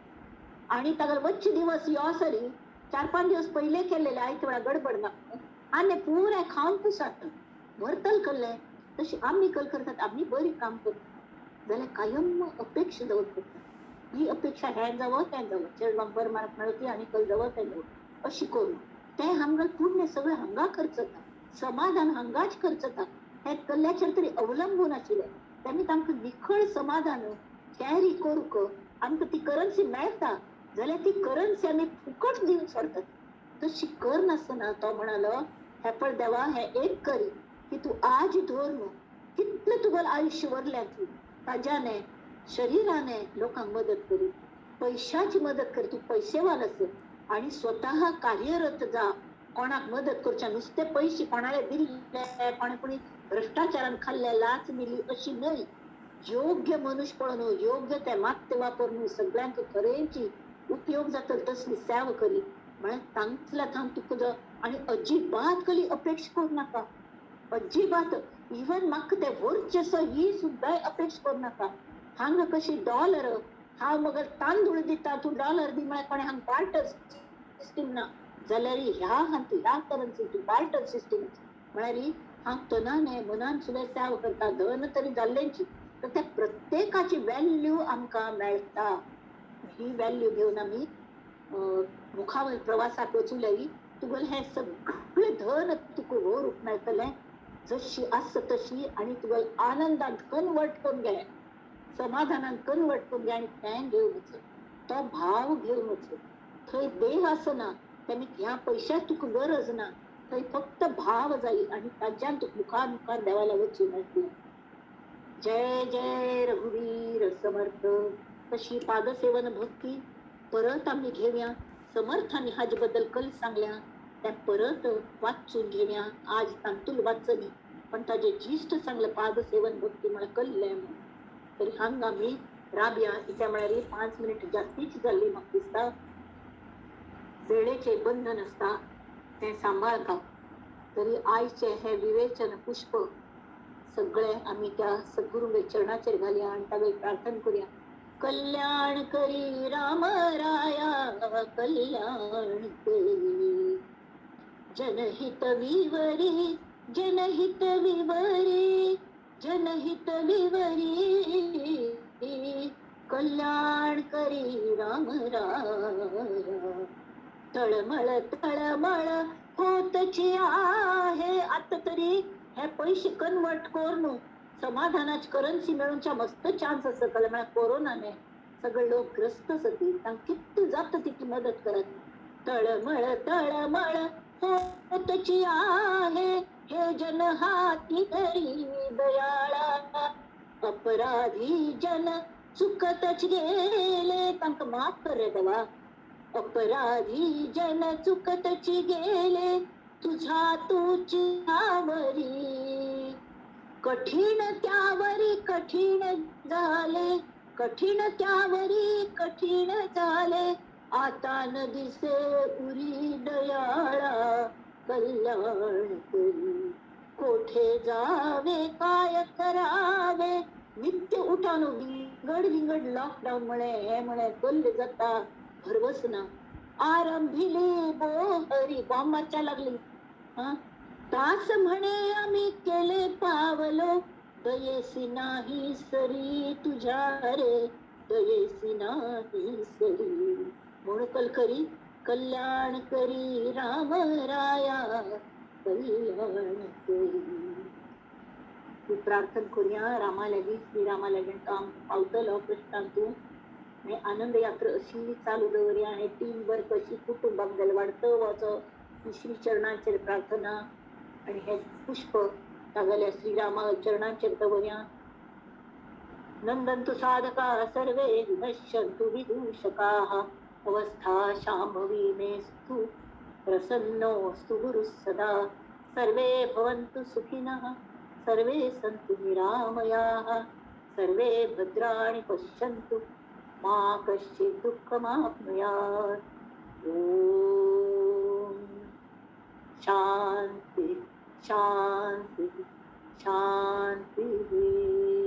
आनी ताका वच्चे दिवस यो सरी 4-5 दिवस पयले केल्लेले आयते वेळा गडबड ना आनी पुरे खावन पुसात व्हरतल कल्ले. तशी आमी कल करतात, आमी बरी काम करतात जाल्यार कायम अपेक्षा दवर करतात. ही अपेक्षा हें जावं तें जावं, चेडवांक बरें मार्क मेळती आनी कल जावं तें जावं अशी करून तें हांगा पुण्य सगळें हांगा खर्चता, समाधान हांगाच खर्चता. हें कल्ल्याचेर तरी अवलंबून आशिल्लें तेमी तांकां निखळ समाधान कॅरी करूंक आमकां ती करन्सी मेळटा जाल्यार ती करन्सी आमी फुकट दिवन सोडटात. तशी कर नासतना तो म्हणालो हे पळ देवा हें एक करी की तूं आज धर न्हू कितलें तुगेलें आयुश्य वरलें तूं ताज्याने शरीराने लोकांक मदत करी, पैशाची मदत कर, तूं पैसेवाल आस आनी स्वतः कार्यरत जा, कोणाक मदत करच्या नुस्ते पैसे कोणाले दिल्ले कोणे कोणी भ्रष्टाचारान खाल्ले लाच दिली अशी न्हय, योग्य मनुष्य पळोवन योग्य ते मात्य वापरून सगळ्यांक खरेंची उपयोग जातलो तसली सेवा करी म्हळ्यार तांतल्या थावन तुका जो आनी अजिबात कसली अपेक्षा करूं नाका, अजिबात इवन म्हाका तें वर्चस्व ही सुद्दां अपेक्षा करूं नाका. हांगा कशी डॉलर हांव मगर तांदूळ दिता तूं डॉलर दी म्हळ्यार कोणें हांगा बार्टर सिस्टीम ना जाल्यार ह्या हातूंत ह्या करन्सी तूं बार्टर सिस्टीम म्हळ्यार हांव तनाने मनान सुद्दां सेवा करता धन तरी जाल्लेंची तर त्या प्रत्येकाची व्हॅल्यू आमकां मेळटा. ही व्हॅल्यू घेवन आमी मुखावयर प्रवासाक वचूं लागी तुगेलें हें सगळें धन तुका व्हरूंक मेळटलें जशी आसा तशी आनी तुगेलें आनंदांत कन्वर्ट करून घे, समाधानान कन्वर्ट करून घे आनी तें घेवन वच, तो भाव घेवन वच. थंय देह आसना तेमी ह्या पयशाक तुका गरज ना, थंय फक्त भाव जाय आनी ताज्यान तुका मुखार मुखार देवाला वचूं मेळटलें. जय जय रघुवीर समर्थ. तशी पादसेवन भक्ती परत आमी घेवया. समर्थांनी हाजे बद्दल कल सांगल्या तें परत वाचून घेवया. आज तांतूल वाचनी पण ताजे जिश्ट सांगलें पादसेवन भक्ती म्हळ्यार कल्लें म्हणून. तरी हांगा आमी राबया कित्याक म्हळ्यार 5 मिनट जास्तीच जाल्ली म्हाका दिसता. वेळेचें बंधन आसता तें सांबाळता. तरी आयचें हें विवेचन पुष्प सगळें आमी त्या सद्गुरूंच्या चरणाचेर घालया आनी तागेर प्रार्थना करुया. कल्याण करी राम राया कल्याण करी, जनहित विवरी जनहित विवरी जनहित विवरी, कल्याण करी राम राया. तळमळ तळमळ होतची आहे आता तरी हे पैसे कन्वर्ट करून समाधानाची करन्सी मेळोवच्या मस्त चान्स आसा. म्हळ्यार कोरोनाने सगळे लोक ग्रस्त आसती तांकां कितली जाता तितली मदत करात. तळमळ तळमळ होतची आहे हे जन हाती धरी दयाळा, अपराधी जन चुकतच गेले तांकां माफ कर रे देवा. अपराधी जन चुकतच गेले तुझा तुझी आवरी, कठीण त्यावरी कठीण झाले, कठीण त्यावरी कठीण झाले, आता न दिसे उरी दयाळा कल्याण करी. कोठे जावे काय करावे नित्य उठान विंगड विंगड लॉकडाऊन म्हळे हे म्हळे कल्ले जाता भरवस ना. आरंभिली बोहरी बॉम्ब मारच्या लागली. हा तास म्हणे आम्ही केले पावलो, दयेसी नाही सरी तुझ्या रे येसी नाही सरी. म्हणून कलकरी कल्याण करी राम राया कल्याण करी. तूं प्रार्थना करुया रामा लागीं, श्री रामा लागीं तो आमकां पावतलो प्रश्नान तूं. आनी आनंद यात्रा अशी चालू दवरया. हें टीम वर्क अशी कुटुंबाक जाल्यार वाडत वचो ही श्री चरणांचेर प्रार्थना. आनी हें पुष्प तागेल्या श्रीरामा चरणांचेर दवरया. नंदन्तु साधकाः सर्वे विनश्यन्तु विदूषकाः. अवस्था शाम्भवी मेस्तु प्रसन्नोऽस्तु गुरुः सदा. सर्वे भवन्तु सुखिनः सर्वे सन्तु निरामयाः. सर्वे भद्राणि पश्यन्तु मा कश्चित् दुःखमाप्नुयात्. ॐ शान्ति शान्ति शान्तिः.